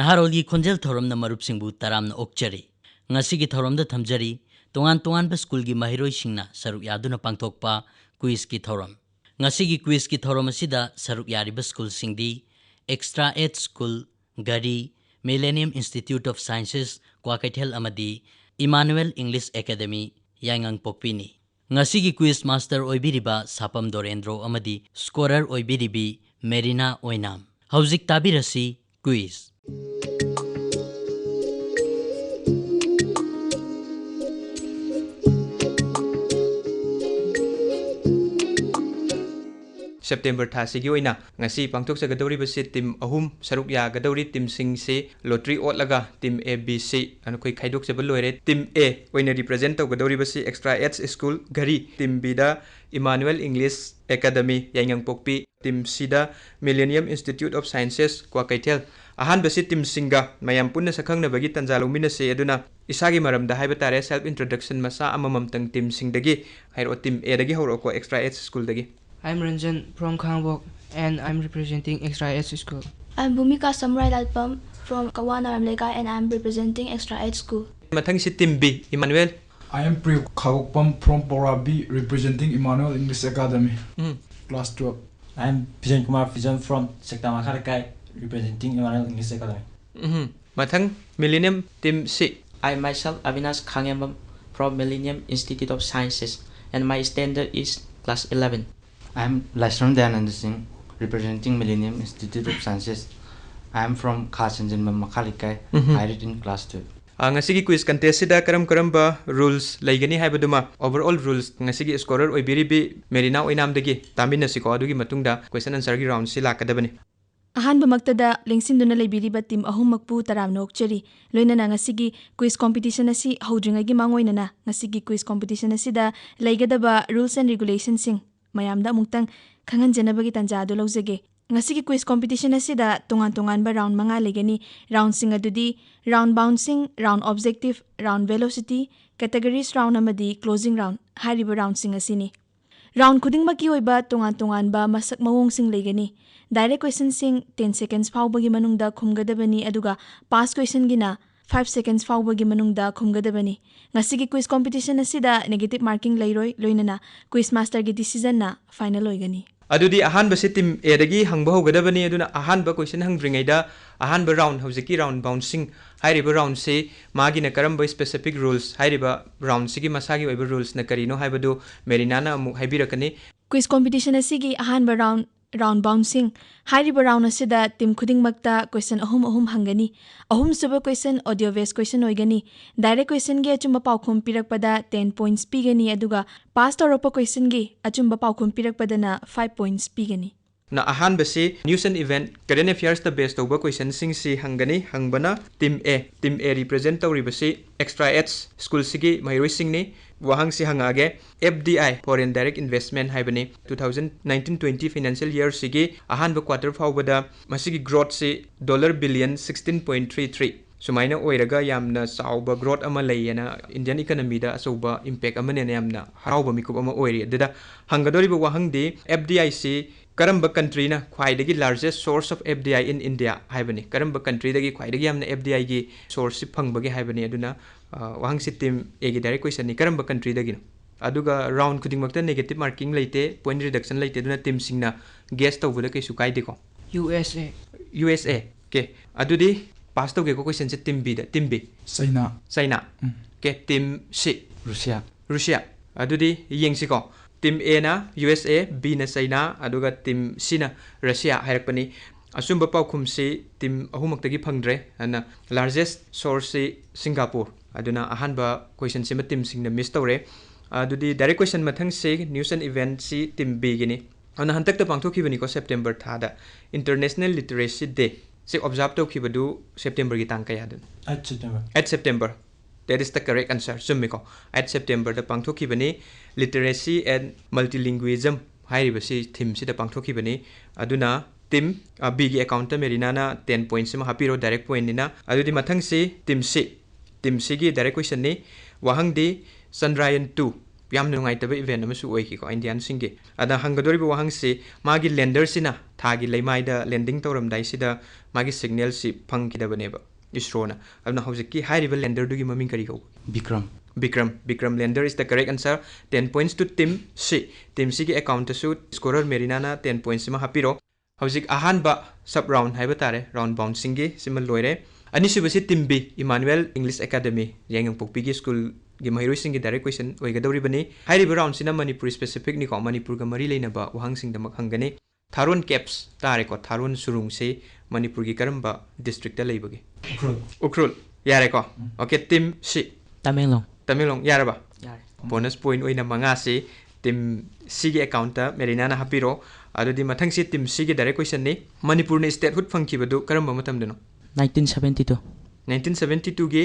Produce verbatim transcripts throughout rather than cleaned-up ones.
ꯍꯥꯔꯣꯜꯒꯤ ꯈꯣꯟꯖꯦꯜ ꯊꯧꯔꯝꯅ ꯃꯔꯨꯞꯁꯤꯡꯕꯨ ꯇꯔꯥꯝꯅ ꯑꯣꯛꯆꯔꯤ꯫ ꯉꯁꯤꯒꯤ ꯊꯧꯔꯝꯗ ꯊꯝꯖꯔꯤ ꯇꯣꯉꯥꯟ ꯇꯣꯉꯥꯟꯕ ꯁ꯭ꯀꯨꯜꯒꯤ ꯃꯍꯩꯔꯣꯏꯁꯤꯡꯅ ꯁꯔꯨꯛ ꯌꯥꯗꯨꯅ ꯄꯥꯡꯊꯣꯛꯄ ꯀ꯭ꯋꯤꯖꯀꯤ ꯊꯧꯔꯝ꯫ ꯉꯁꯤꯒꯤ ꯀ꯭ꯋꯤꯖꯀꯤ ꯊꯧꯔꯝ ꯑꯁꯤꯗ ꯁꯔꯨꯛ ꯌꯥꯔꯤꯕ ꯁ꯭ꯀꯨꯜꯁꯤꯡꯗꯤ Extra Ed School, ꯘꯔꯤ, Millennium Institute of Sciences, Kwakeithel ꯑꯃꯗꯤ Emmanuel English Academy, ꯌꯥꯏꯉꯪꯄꯣꯛꯄꯤꯅꯤ꯫ ꯉꯁꯤꯒꯤ ꯀ꯭ꯋꯤꯖ ꯃꯥꯁꯇꯔ ꯑꯣꯏꯕꯤꯔꯤꯕ ꯁꯥꯄꯝ ꯗꯣꯔꯦꯟꯗ꯭ꯔꯣ ꯑꯃꯗꯤ ꯁ꯭ꯀꯣꯔꯔ ꯑꯣꯏꯕꯤꯔꯤꯕꯤ ꯃꯦꯔꯤꯅꯥ ꯑꯣꯏꯅꯥꯝ꯫ ꯍꯧꯖꯤꯛ ꯇꯥꯕꯤꯔꯁꯤ ꯀ꯭ꯋꯤꯖ꯫ ꯁꯦꯞꯇꯦꯝꯕꯔ ꯊꯥꯁꯤꯒꯤ ꯑꯣꯏꯅ ꯉꯁꯤ ꯄꯥꯡꯊꯣꯛꯆꯒꯗꯧꯔꯤꯕꯁꯤ ꯇꯤꯝ ꯑꯍꯨꯝ ꯁꯔꯨꯛ ꯌꯥꯒꯗꯧꯔꯤ꯫ ꯇꯤꯝꯁꯤꯡꯁꯤ ꯂꯣꯇ꯭ꯔꯤ ꯑꯣꯠꯂꯒ ꯇꯤꯝ A, B, C ꯑꯩꯈꯣꯏ ꯈꯥꯏꯗꯣꯛꯆꯕ ꯂꯣꯏꯔꯦ꯫ ꯇꯤꯝ A ꯑꯣꯏꯅ ꯔꯤꯄ꯭ꯔꯖꯦꯟ ꯇꯧꯒꯗꯧꯔꯤꯕꯁꯤ Extra Ed School, ꯘꯔꯤ꯫ ꯇꯤꯝ Bꯗ Emmanuel English Academy, ꯌꯥꯏꯉꯪꯄꯣꯛꯄꯤ꯫ ꯇꯤꯝ Cꯗ Millennium Institute of Sciences, ꯀ꯭ꯋꯥꯀꯩꯊꯦꯜ꯫ ꯑꯍꯥꯟꯕꯁꯤ ꯇꯤꯝꯁꯤꯡꯒ ꯃꯌꯥꯝ ꯄꯨꯟꯅ ꯁꯛꯈꯪꯅꯕꯒꯤ ꯇꯥꯟꯖꯥ ꯂꯧꯃꯤꯟꯅꯁꯤ꯫ ꯑꯗꯨꯅ ꯏꯁꯥꯒꯤ ꯃꯔꯝꯗ ꯍꯥꯏꯕ ꯇꯥꯔꯦ, self introduction ꯃꯆꯥ ꯑꯃꯃꯝꯇꯪ ꯇꯤꯝꯁꯤꯡꯗꯒꯤ ꯍꯥꯏꯔꯛꯑꯣ꯫ ꯇꯤꯝ Aꯗꯒꯤ ꯍꯧꯔꯛꯑꯣꯀꯣ, Extra Ed Schoolꯗꯒꯤ꯫ I'm Ranjan from Khangbok and I'm representing Extra Ed School. I'm Bhumika Samrai Lalpam from Kawa Naram Lekai and I'm representing Extra Ed School. ꯃꯊꯪꯁꯤ team B, Emmanuel꯫ I am Priyu Khagokpam from Pora B, representing Emmanuel English Academy, um. Class twelve. I am Bijan Kumar Bijan from Sekta Makha Lekai, representing Emmanuel English Academy. ꯎꯝ꯫ ꯃꯊꯪ Millennium, team C꯫ I myself Avinash Khangembam from Millennium Institute of Sciences and my standard is class eleven. I am Laishram Dayananda Singh, representing Millennium Institute of Sciences. I am from Kha Sanjanbam Makha Lekai. Um. I read in class twelve. ꯑ, ꯉꯁꯤꯒꯤ quiz ꯀꯟꯇꯦꯁꯁꯤꯗ ꯀꯔꯝ ꯀꯔꯝꯕ rules ꯂꯩꯒꯅꯤ ꯍꯥꯏꯕꯗꯨꯃ, overall rules, ꯉꯁꯤꯒꯤ scorer ꯑꯣꯏꯕꯤꯔꯤꯕꯤ Marina ꯑꯣꯏꯅꯥꯝꯗꯒꯤ ꯇꯥꯃꯤꯟꯅꯁꯤꯀꯣ꯫ ꯑꯗꯨꯒꯤ ꯃꯇꯨꯡꯗ question answerꯒꯤ roundꯁꯤ ꯂꯥꯛꯀꯗꯕꯅꯤ꯫ ꯑꯍꯥꯟꯕꯃꯛꯇꯗ ꯂꯦꯡꯁꯤꯟꯗꯨꯅ ꯂꯩꯕꯤꯔꯤꯕ team ꯑꯍꯨꯝꯃꯛꯄꯨ ꯇꯔꯥꯝꯅ ꯑꯣꯛꯆꯔꯤ꯫ ꯂꯣꯏꯅꯅ ꯉꯁꯤꯒꯤ ꯀ꯭ꯋꯤꯖ ꯀꯣꯝꯄꯤꯇꯤꯁꯟ ꯑꯁꯤ ꯍꯧꯗ꯭ꯔꯤꯉꯩꯒꯤ ꯃꯥꯡꯑꯣꯏꯅꯅ ꯉꯁꯤꯒꯤ ꯀ꯭ꯋꯤꯖ ꯀꯣꯝꯄꯤꯇꯤꯁꯟ ꯑꯁꯤꯗ ꯂꯩꯒꯗꯕ rules and regulationꯁꯤꯡ ꯃꯌꯥꯝꯗ ꯑꯃꯨꯛꯇꯪ ꯈꯪꯍꯟꯖꯅꯕꯒꯤ ꯇꯥꯟꯖꯥ ꯑꯗꯨ ꯂꯧꯖꯒꯦ꯫ ꯉꯁꯤꯒꯤ ꯀ꯭ꯋꯤꯖ ꯀꯣꯝꯄꯤꯇꯤꯁꯟ ꯑꯁꯤꯗ ꯇꯣꯉꯥꯟ ꯇꯣꯉꯥꯟꯕ round ꯃꯉꯥ ꯂꯩꯒꯅꯤ꯫ Roundꯁꯤꯡ ꯑꯗꯨꯗꯤ round bouncing, round objective, round velocity, categories round ꯑꯃꯗꯤ closing round ꯍꯥꯏꯔꯤꯕ roundꯁꯤꯡ ꯑꯁꯤꯅꯤ꯫ Round ꯈꯨꯗꯤꯡꯃꯛꯀꯤ ꯑꯣꯏꯕ ꯇꯣꯉꯥꯟ ꯇꯣꯉꯥꯟꯕ ꯃꯁꯛ ꯃꯑꯣꯡꯁꯤꯡ ꯂꯩꯒꯅꯤ꯫ Direct questionꯁꯤꯡ ten seconds ꯐꯥꯎꯕꯒꯤ ꯃꯅꯨꯡꯗ ꯈꯨꯝꯒꯗꯕꯅꯤ, ꯑꯗꯨꯒ past questionꯒꯤꯅ five seconds ꯐꯥꯎꯕꯒꯤ ꯃꯅꯨꯡꯗ ꯈꯨꯝꯒꯗꯕꯅꯤ꯫ ꯉꯁꯤꯒꯤ quiz competition ꯑꯁꯤꯗ negative marking ꯂꯩꯔꯣꯏ, ꯂꯣꯏꯅꯅ quiz masterꯒꯤ decisionꯅ final ꯑꯣꯏꯒꯅꯤ꯫ ꯑꯗꯨꯗꯤ ꯑꯍꯥꯟꯕꯁꯤ team Aꯗꯒꯤ ꯍꯪꯕ ꯍꯧꯒꯗꯕꯅꯤ꯫ ꯑꯗꯨꯅ ꯑꯍꯥꯟꯕ question ꯍꯪꯗ꯭ꯔꯤꯉꯩꯗ, ꯑꯍꯥꯟꯕ round, ꯍꯧꯖꯤꯛꯀꯤ round bouncing ꯍꯥꯏꯔꯤꯕ roundꯁꯤ ꯃꯥꯒꯤꯅ ꯀꯔꯝꯕ specific rules, ꯍꯥꯏꯔꯤꯕ roundꯁꯤꯒꯤ ꯃꯁꯥꯒꯤ ꯑꯣꯏꯕ rulesꯅ ꯀꯔꯤꯅꯣ ꯍꯥꯏꯕꯗꯨ ꯃꯦꯔꯤꯅꯥꯅ ꯑꯃꯨꯛ ꯍꯥꯏꯕꯤꯔꯛꯀꯅꯤ꯫ Quiz competition ꯑꯁꯤꯒꯤ ꯑꯍꯥꯟꯕ round, round bouncing ꯍꯥꯏꯔꯤꯕ round ꯑꯁꯤꯗ team ꯈꯨꯗꯤꯡꯃꯛꯇ question ꯑꯍꯨꯝ ꯑꯍꯨꯝ ꯍꯪꯒꯅꯤ꯫ ꯑꯍꯨꯝꯁꯨꯕ question audio based question ꯑꯣꯏꯒꯅꯤ꯫ Direct questionꯒꯤ ꯑꯆꯨꯝꯕ ꯄꯥꯎꯈꯨꯝ ꯄꯤꯔꯛꯄꯗ ten points ꯄꯤꯒꯅꯤ, ꯑꯗꯨꯒ pass ꯇꯧꯔꯛꯄ questionꯒꯤ ꯑꯆꯨꯝꯕ ꯄꯥꯎꯈꯨꯝ ꯄꯤꯔꯛꯄꯗꯅ five points ꯄꯤꯒꯅꯤ꯫ ꯅ ꯑꯍꯥꯟꯕꯁꯤ news and event, current affairsꯇ base ꯇꯧꯕ questionꯁꯤꯡꯁꯤ ꯍꯪꯒꯅꯤ꯫ ꯍꯪꯕꯅ team A, team A represent ꯇꯧꯔꯤꯕꯁꯤ Extra Edge schoolꯁꯤꯒꯤ ꯃꯍꯩꯔꯣꯏꯁꯤꯡꯅꯤ꯫ ꯋꯥꯍꯪꯁꯤ ꯍꯪꯉꯛꯑꯒꯦ, F D I, Foreign Direct Investment ꯍꯥꯏꯕꯅꯤ꯫ Two thousand nineteen twenty financial yearꯁꯤꯒꯤ ꯑꯍꯥꯟꯕ quarter ꯐꯥꯎꯕꯗ ꯃꯁꯤꯒꯤ growthꯁꯤ dollar billion sixteen point three three ꯁꯨꯃꯥꯏꯅ ꯑꯣꯏꯔꯒ ꯌꯥꯝꯅ ꯆꯥꯎꯕ growth ꯑꯃ ꯂꯩꯌꯦꯅ Indian economyꯗ ꯑꯆꯧꯕ impact ꯑꯃꯅꯦꯅ ꯌꯥꯝꯅ ꯍꯔꯥꯎꯕ ꯃꯤꯀꯨꯞ ꯑꯃ ꯑꯣꯏꯔꯤ꯫ ꯑꯗꯨꯗ ꯍꯪꯒꯗꯧꯔꯤꯕ ꯋꯥꯍꯪꯗꯤ, F D Iꯁꯤ ꯀꯔꯝꯕ countryꯅ ꯈ꯭ꯋꯥꯏꯗꯒꯤ largest source of F D I in India ꯍꯥꯏꯕꯅꯤ? ꯀꯔꯝꯕ countryꯗꯒꯤ ꯈ꯭ꯋꯥꯏꯗꯒꯤ ꯌꯥꯝꯅ F D Iꯒꯤ sourceꯁꯤ ꯐꯪꯕꯒꯦ ꯍꯥꯏꯕꯅꯤ꯫ ꯑꯗꯨꯅ, ꯑ, ꯋꯥꯍꯪꯁꯤ team Aꯒꯤ direct questionꯅꯤ, ꯀꯔꯝꯕ countryꯗꯒꯤꯅꯣ? ꯑꯗꯨꯒ round ꯈꯨꯗꯤꯡꯃꯛꯇ negative marking ꯂꯩꯇꯦ, point reduction ꯂꯩꯇꯦ, ꯑꯗꯨꯅ teamꯁꯤꯡꯅ guess ꯇꯧꯕꯗ ꯀꯩꯁꯨ ꯀꯥꯏꯗꯦꯀꯣ꯫ U S A. U S A꯫ Okay꯫ ꯑꯗꯨꯗꯤ pass ꯇꯧꯒꯦꯀꯣ questionꯁꯦ team Bꯗ, team B꯫ China. China꯫ ꯎꯝ꯫ Okay, team C꯫ Russia. Russia꯫ ꯑꯗꯨꯗꯤ ꯌꯦꯡꯁꯤꯀꯣ꯫ Team Aꯅ U S A, Bꯅ China, ꯑꯗꯨꯒ team Cꯅ Russia ꯍꯥꯏꯔꯛꯄꯅꯤ꯫ ꯑꯆꯨꯝꯕ ꯄꯥꯎꯈꯨꯝꯁꯤ team ꯑꯍꯨꯝꯃꯛꯇꯒꯤ ꯐꯪꯗ꯭ꯔꯦ꯫ ꯑꯗꯨꯅ largest sourceꯁꯤ Singapore꯫ ꯑꯗꯨꯅ ꯑꯍꯥꯟꯕ questionꯁꯤꯃ teamꯁꯤꯡꯅ miss ꯇꯧꯔꯦ꯫ ꯑꯗꯨꯗꯤ direct question ꯃꯊꯪꯁꯤ news and eventꯁꯤ team Bꯒꯤꯅꯤ꯫ ꯑꯗꯨꯅ ꯍꯟꯗꯛꯇ ꯄꯥꯡꯊꯣꯛꯈꯤꯕꯅꯤꯀꯣ, September ꯊꯥꯗ International Literacy Day꯫ ꯁꯤ observe ꯇꯧꯈꯤꯕꯗꯨ Septemberꯒꯤ ꯇꯥꯡ ꯀꯌꯥꯗꯅꯣ? Eight September. Eight September. That is the correct answer. ꯆꯨꯝꯃꯤꯀꯣ? Eight Septemberꯗ ꯄꯥꯡꯊꯣꯛꯈꯤꯕꯅꯤ꯫ Literacy and multilingualism ꯍꯥꯏꯔꯤꯕꯁꯤ themeꯁꯤꯗ ꯄꯥꯡꯊꯣꯛꯈꯤꯕꯅꯤ꯫ ꯑꯗꯨꯅ team, ꯑ, Bꯒꯤ accountꯇ ꯃꯦꯔꯤꯅꯥꯅ ten points ꯑꯃ ꯍꯥꯞꯄꯤꯔꯣ, direct pointꯅꯤꯅ꯫ ꯑꯗꯨꯗꯤ ꯃꯊꯪꯁꯤ team C꯫ Team Cꯒꯤ direct questionꯅꯤ꯫ ꯋꯥꯍꯪꯗꯤ, Chandrayaan two ꯌꯥꯝꯅ ꯅꯨꯡꯉꯥꯏꯇꯕ ꯏꯚꯦꯟ ꯑꯃꯁꯨ ꯑꯣꯏꯈꯤꯀꯣ ꯏꯟꯗꯤꯌꯥꯟꯁꯤꯡꯒꯤ꯫ ꯑꯗ ꯍꯪꯒꯗꯧꯔꯤꯕ ꯋꯥꯍꯪꯁꯤ, ꯃꯥꯒꯤ ꯂꯦꯟꯗꯔꯁꯤꯅ ꯊꯥꯒꯤ ꯂꯩꯃꯥꯏꯗ ꯂꯦꯟꯗꯤꯡ ꯇꯧꯔꯝꯗꯥꯏꯁꯤꯗ ꯃꯥꯒꯤ ꯁꯤꯒꯅꯦꯜꯁꯤ ꯐꯪꯈꯤꯗꯕꯅꯦꯕ ꯏꯁ꯭ꯔꯣꯅ꯫ ꯑꯗꯨꯅ ꯍꯧꯖꯤꯛꯀꯤ ꯍꯥꯏꯔꯤꯕ ꯂꯦꯟꯗꯔꯗꯨꯒꯤ ꯃꯃꯤꯡ ꯀꯔꯤ ꯀꯧꯕ? Vikram. Vikram, Vikram lander is the correct answer. Ten points to team C. Team ꯁꯤꯒꯤ ꯑꯦꯀꯥꯎꯟꯇꯁꯨ ꯁ꯭ꯀꯣꯔꯔ ꯃꯦꯔꯤꯅꯥꯅ ꯇꯦꯟ ꯄꯣꯏꯟꯠꯁ ꯑꯃ ꯍꯥꯞꯄꯤꯔꯣ꯫ ꯍꯧꯖꯤꯛ ꯑꯍꯥꯟꯕ ꯁꯕ ꯔꯥꯎꯟ ꯍꯥꯏꯕ ꯇꯥꯔꯦ, ꯔꯥꯎꯟ ꯕꯥꯎꯟꯁꯤꯡꯒꯤ ꯁꯤꯃ ꯂꯣꯏꯔꯦ꯫ ꯑꯅꯤꯁꯨꯕꯁꯤ team B, Emmanuel English academy, ꯌꯥꯏꯉꯪꯄꯣꯛꯄꯤꯒꯤ ꯁ꯭ꯀꯨꯜꯒꯤ ꯃꯍꯩꯔꯣꯏꯁꯤꯡꯒꯤ ꯗꯥꯏꯔꯦꯛ ꯀꯣꯏꯁꯟ ꯑꯣꯏꯒꯗꯧꯔꯤꯕꯅꯤ꯫ ꯍꯥꯏꯔꯤꯕ ꯔꯥꯎꯟꯁꯤꯅ ꯃꯅꯤꯄꯨꯔ ꯁ꯭ꯄꯦꯁꯤꯐꯤꯛꯅꯤꯀꯣ, ꯃꯅꯤꯄꯨꯔꯒ ꯃꯔꯤ ꯂꯩꯅꯕ ꯋꯥꯍꯪꯁꯤꯡꯗꯃꯛ ꯍꯪꯒꯅꯤ꯫ ꯊꯥꯔꯣꯟ ꯀꯦꯞꯁ ꯇꯥꯔꯦꯀꯣ, ꯊꯥꯔꯣꯟ ꯁꯨꯔꯨꯡꯁꯤ ꯃꯅꯤꯄꯨꯔꯒꯤ ꯀꯔꯝꯕ ꯗꯤꯁꯇ꯭ꯔꯤꯛꯇ ꯂꯩꯕꯒꯦ? ꯎꯈ꯭ꯔꯨꯜ꯫ ꯎꯈ꯭ꯔꯨꯜ꯫ ꯌꯥꯔꯦꯀꯣ? ꯎꯝ꯫ ꯑꯣꯀꯦ, ꯇꯤꯝ ꯁꯤ꯫ ꯇꯃꯦꯡꯂꯣꯡ꯫ ꯇꯃꯦꯡꯂꯣꯡ꯫ ꯌꯥꯔꯕ? ꯌꯥꯔꯦ꯫ ꯕꯣꯅꯁ ꯄꯣꯏꯟꯠ ꯑꯣꯏꯅ ꯃꯉꯥꯁꯤ ꯇꯤꯝ ꯁꯤꯒꯤ ꯑꯦꯀꯥꯎꯟꯠꯇ ꯃꯦꯔꯤꯅꯥꯅ ꯍꯥꯞꯄꯤꯔꯣ꯫ ꯑꯗꯨꯗꯤ ꯃꯊꯪꯁꯤ ꯇꯤꯝ ꯁꯤꯒꯤ ꯗꯥꯏꯔꯦꯛ ꯀꯣꯏꯁꯟꯅꯤ꯫ ꯃꯅꯤꯄꯨꯔꯅ ꯁ꯭ꯇꯦꯠꯍꯨꯗ ꯐꯪꯈꯤꯕꯗꯨ ꯀꯔꯝꯕ ꯃꯇꯝꯗꯅꯣ? Nineteen seventy two. Nineteen seventy ꯇꯨꯒꯤ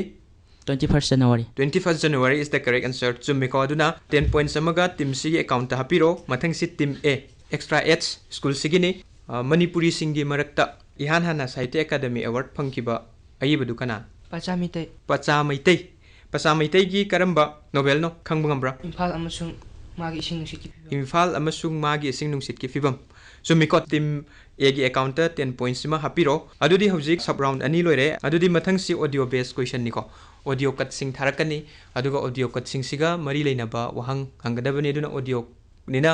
twenty first January. Twenty first January is the correct answer. ꯆꯨꯝꯃꯤꯀꯣ? ꯑꯗꯨꯅ ꯇꯦꯟ ꯄꯣꯏꯟꯠꯁ ꯑꯃꯒ ꯇꯤꯝ ꯁꯤꯒꯤ ꯑꯦꯀꯥꯎꯟꯠꯇ ꯍꯥꯞꯄꯤꯔꯣ꯫ ꯃꯊꯪꯁꯤ ꯇꯤꯝ ꯑꯦ, ꯑꯦꯛꯁꯇ꯭ꯔꯥ ꯑꯦꯠꯁ ꯁ꯭ꯀꯨꯜꯁꯤꯒꯤꯅꯤ꯫ ꯑ, ꯃꯅꯤꯄꯨꯔꯤꯁꯤꯡꯒꯤ ꯃꯔꯛꯇ ꯏꯍꯥꯟ ꯍꯥꯟꯅ ꯁꯥꯍꯤꯇ꯭ꯌ ꯑꯦꯀꯥꯗꯃꯤ ꯑꯦꯋꯥꯔꯗ ꯐꯪꯈꯤꯕ ꯑꯏꯕꯗꯨ ꯀꯅꯥ? ꯄꯆꯥ ꯃꯤꯇꯩ꯫ ꯄꯆꯥ ꯃꯩꯇꯩ꯫ ꯄꯆꯥ ꯃꯩꯇꯩꯒꯤ ꯀꯔꯝꯕ ꯅꯣꯕꯦꯜꯅꯣ? ꯈꯪꯕ ꯉꯝꯕ꯭ꯔꯥ? ꯏꯝꯐꯥꯜ ꯑꯃꯁꯨꯡ ꯃꯥꯒꯤ ꯏꯁꯤꯡ ꯅꯨꯡꯁꯤꯠꯀꯤ ꯐꯤꯕꯝ꯫ ꯏꯝꯐꯥꯜ ꯑꯃꯁꯨꯡ ꯃꯥꯒꯤ ꯏꯁꯤꯡ ꯅꯨꯡꯁꯤꯠꯀꯤ ꯐꯤꯕꯝ꯫ ꯆꯨꯝꯃꯤꯀꯣ? ꯇꯤꯝ ꯑꯦꯒꯤ ꯑꯦꯀꯥꯎꯟꯠꯇ ꯇꯦꯟ ꯄꯣꯏꯟꯠꯁ ꯑꯃ ꯍꯥꯞꯄꯤꯔꯣ꯫ ꯑꯗꯨꯗꯤ ꯍꯧꯖꯤꯛ ꯁꯕ ꯔꯥꯎꯟ ꯑꯅꯤ ꯂꯣꯏꯔꯦ꯫ ꯑꯗꯨꯗꯤ ꯃꯊꯪꯁꯤ ꯑꯣꯗꯤꯑꯣ ꯕꯦꯁ ꯀꯣꯏꯁꯟꯅꯤꯀꯣ꯫ ꯑꯣꯗꯤꯑꯣ ꯀꯠꯁꯤꯡ ꯊꯥꯔꯛꯀꯅꯤ, ꯑꯗꯨꯒ ꯑꯣꯗꯤꯑꯣ ꯀꯠꯁꯤꯡꯁꯤꯒ ꯃꯔꯤ ꯂꯩꯅꯕ ꯋꯥꯍꯪ ꯍꯪꯒꯗꯕꯅꯤ꯫ ꯑꯗꯨꯅ ꯑꯣꯗꯤꯑꯣꯅꯤꯅ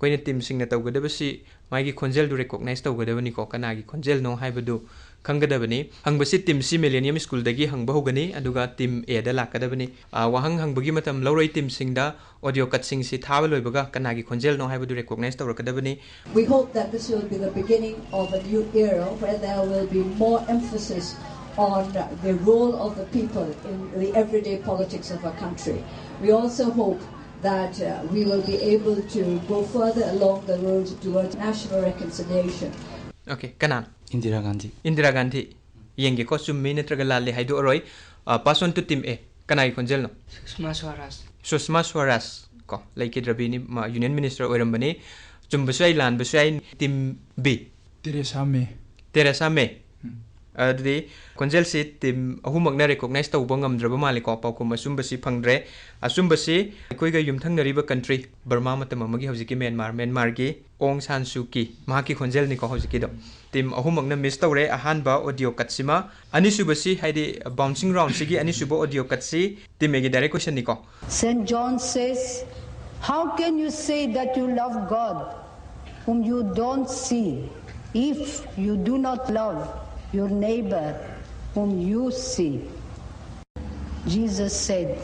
ꯑꯩꯈꯣꯏꯅ ꯇꯤꯝꯁꯤꯡꯅ ꯇꯧꯒꯗꯕꯁꯤ ꯃꯥꯒꯤ ꯈꯣꯟꯖꯦꯜꯗꯨ ꯔꯤꯀꯣꯛꯅꯥꯏꯖ ꯇꯧꯒꯗꯕꯅꯤꯀꯣ, ꯀꯅꯥꯒꯤ ꯈꯣꯟꯖꯦꯜꯅꯣ ꯍꯥꯏꯕꯗꯨ ꯈꯪꯒꯗꯕꯅꯤ꯫ ꯍꯪꯕꯁꯤ ꯇꯤꯝ ꯁꯤ ꯃꯤꯂꯦꯅꯤꯌꯝ ꯁ꯭ꯀꯨꯜꯗꯒꯤ ꯍꯪꯕ ꯍꯧꯒꯅꯤ, ꯑꯗꯨꯒ ꯇꯤꯝ ꯑꯦꯗ ꯂꯥꯛꯀꯗꯕꯅꯤ꯫ ꯑ, ꯋꯥꯍꯪ ꯍꯪꯕꯒꯤ ꯃꯇꯝ ꯂꯧꯔꯣꯏ ꯇꯤꯝꯁꯤꯡꯗ꯫ ꯑꯣꯗꯤꯑꯣ ꯀꯠꯁꯤꯡꯁꯤ ꯊꯥꯕ ꯂꯣꯏꯕꯒ ꯀꯅꯥꯒꯤ ꯈꯣꯟꯖꯦꯜꯅꯣ ꯍꯥꯏꯕꯗꯨ recognise ꯇꯧꯔꯛꯀꯗꯕꯅꯤ꯫ We hope that this will be the beginning of a new era where there will be more emphasis on the role of the people in the everyday politics of our country. We also hope that uh, we will be able to go further along the road towards national reconciliation. Okay, ꯀꯅꯥꯅꯣ? ꯏꯟꯗꯤꯔꯥ ꯒꯥꯟꯙꯤ꯫ ꯏꯟꯗꯤꯔꯥ ꯒꯥꯟꯙꯤ꯫ ꯌꯦꯡꯒꯦꯀꯣ, ꯆꯨꯝꯃꯤ ꯅꯠꯇ꯭ꯔꯒ ꯂꯥꯜꯂꯤ ꯍꯥꯏꯗꯣꯛꯑꯔꯣꯏ꯫ ꯑ, pass on to team A. ꯀꯅꯥꯒꯤ ꯈꯣꯟꯖꯦꯜꯅꯣ? ꯁꯨꯁꯃꯥ ꯁ꯭ꯋꯥꯔꯥꯖ꯫ ꯁꯨꯁꯃꯥ ꯁ꯭ꯋꯥꯔꯥꯖ ꯀꯣ, ꯂꯩꯈꯤꯗ꯭ꯔꯕꯤꯅꯤ, ꯃꯥ union minister ꯑꯣꯏꯔꯝꯕꯅꯤ꯫ ꯆꯨꯝꯕꯁꯨ ꯌꯥꯏ, ꯂꯥꯟꯕꯁꯨ ꯌꯥꯏ꯫ Team B. Teresa ꯃꯦ꯫ Teresa ꯃꯦ꯫ ꯎꯝ꯫ ꯑꯗꯨꯗꯤ ꯈꯣꯟꯖꯦꯜꯁꯤ ꯇꯤꯝ ꯑꯍꯨꯝꯃꯛꯅ ꯔꯤꯀꯣꯛꯅꯥꯏꯁ ꯇꯧꯕ ꯉꯝꯗ꯭ꯔꯕ ꯃꯥꯜꯂꯦꯀꯣ꯫ ꯄꯥꯎꯈꯨꯝ ꯑꯆꯨꯝꯕꯁꯤ ꯐꯪꯗ꯭ꯔꯦ꯫ ꯑꯆꯨꯝꯕꯁꯤ ꯑꯩꯈꯣꯏꯒ ꯌꯨꯝꯊꯪꯅꯔꯤꯕ ꯀꯟꯇ꯭ꯔꯤ ꯕꯔꯃꯥ, ꯃꯇꯝ ꯑꯃꯒꯤ ꯍꯧꯖꯤꯛꯀꯤ ꯃ꯭ꯌꯥꯟꯃꯥꯔ, ꯃ꯭ꯌꯥꯟꯃꯥꯔꯒꯤ ꯑꯣꯡ ꯁꯥꯟ ꯁꯨ ꯀꯤ, ꯃꯍꯥꯛꯀꯤ ꯈꯣꯟꯖꯦꯜꯅꯤꯀꯣ ꯍꯧꯖꯤꯛꯀꯤꯗꯣ꯫ ꯇꯤꯝ ꯑꯍꯨꯝꯃꯛꯅ ꯃꯤꯁ ꯇꯧꯔꯦ ꯑꯍꯥꯟꯕ ꯑꯣꯗꯤꯑꯣ ꯀꯠꯁꯤꯃ꯫ ꯑꯅꯤꯁꯨꯕꯁꯤ, ꯍꯥꯏꯗꯤ ꯕꯥꯎꯟꯁꯤꯡ ꯔꯥꯎꯟꯁꯤꯒꯤ ꯑꯅꯤꯁꯨꯕ ꯑꯣꯗꯤꯑꯣ ꯀꯠꯁꯤ ꯇꯤꯝ ꯑꯦꯒꯤ direct ꯀꯣꯏꯁꯟꯅꯤꯀꯣ꯫ Saint John says, "How can you say that you love God whom you don't see if you do not love your neighbor whom you see?" Jesus said,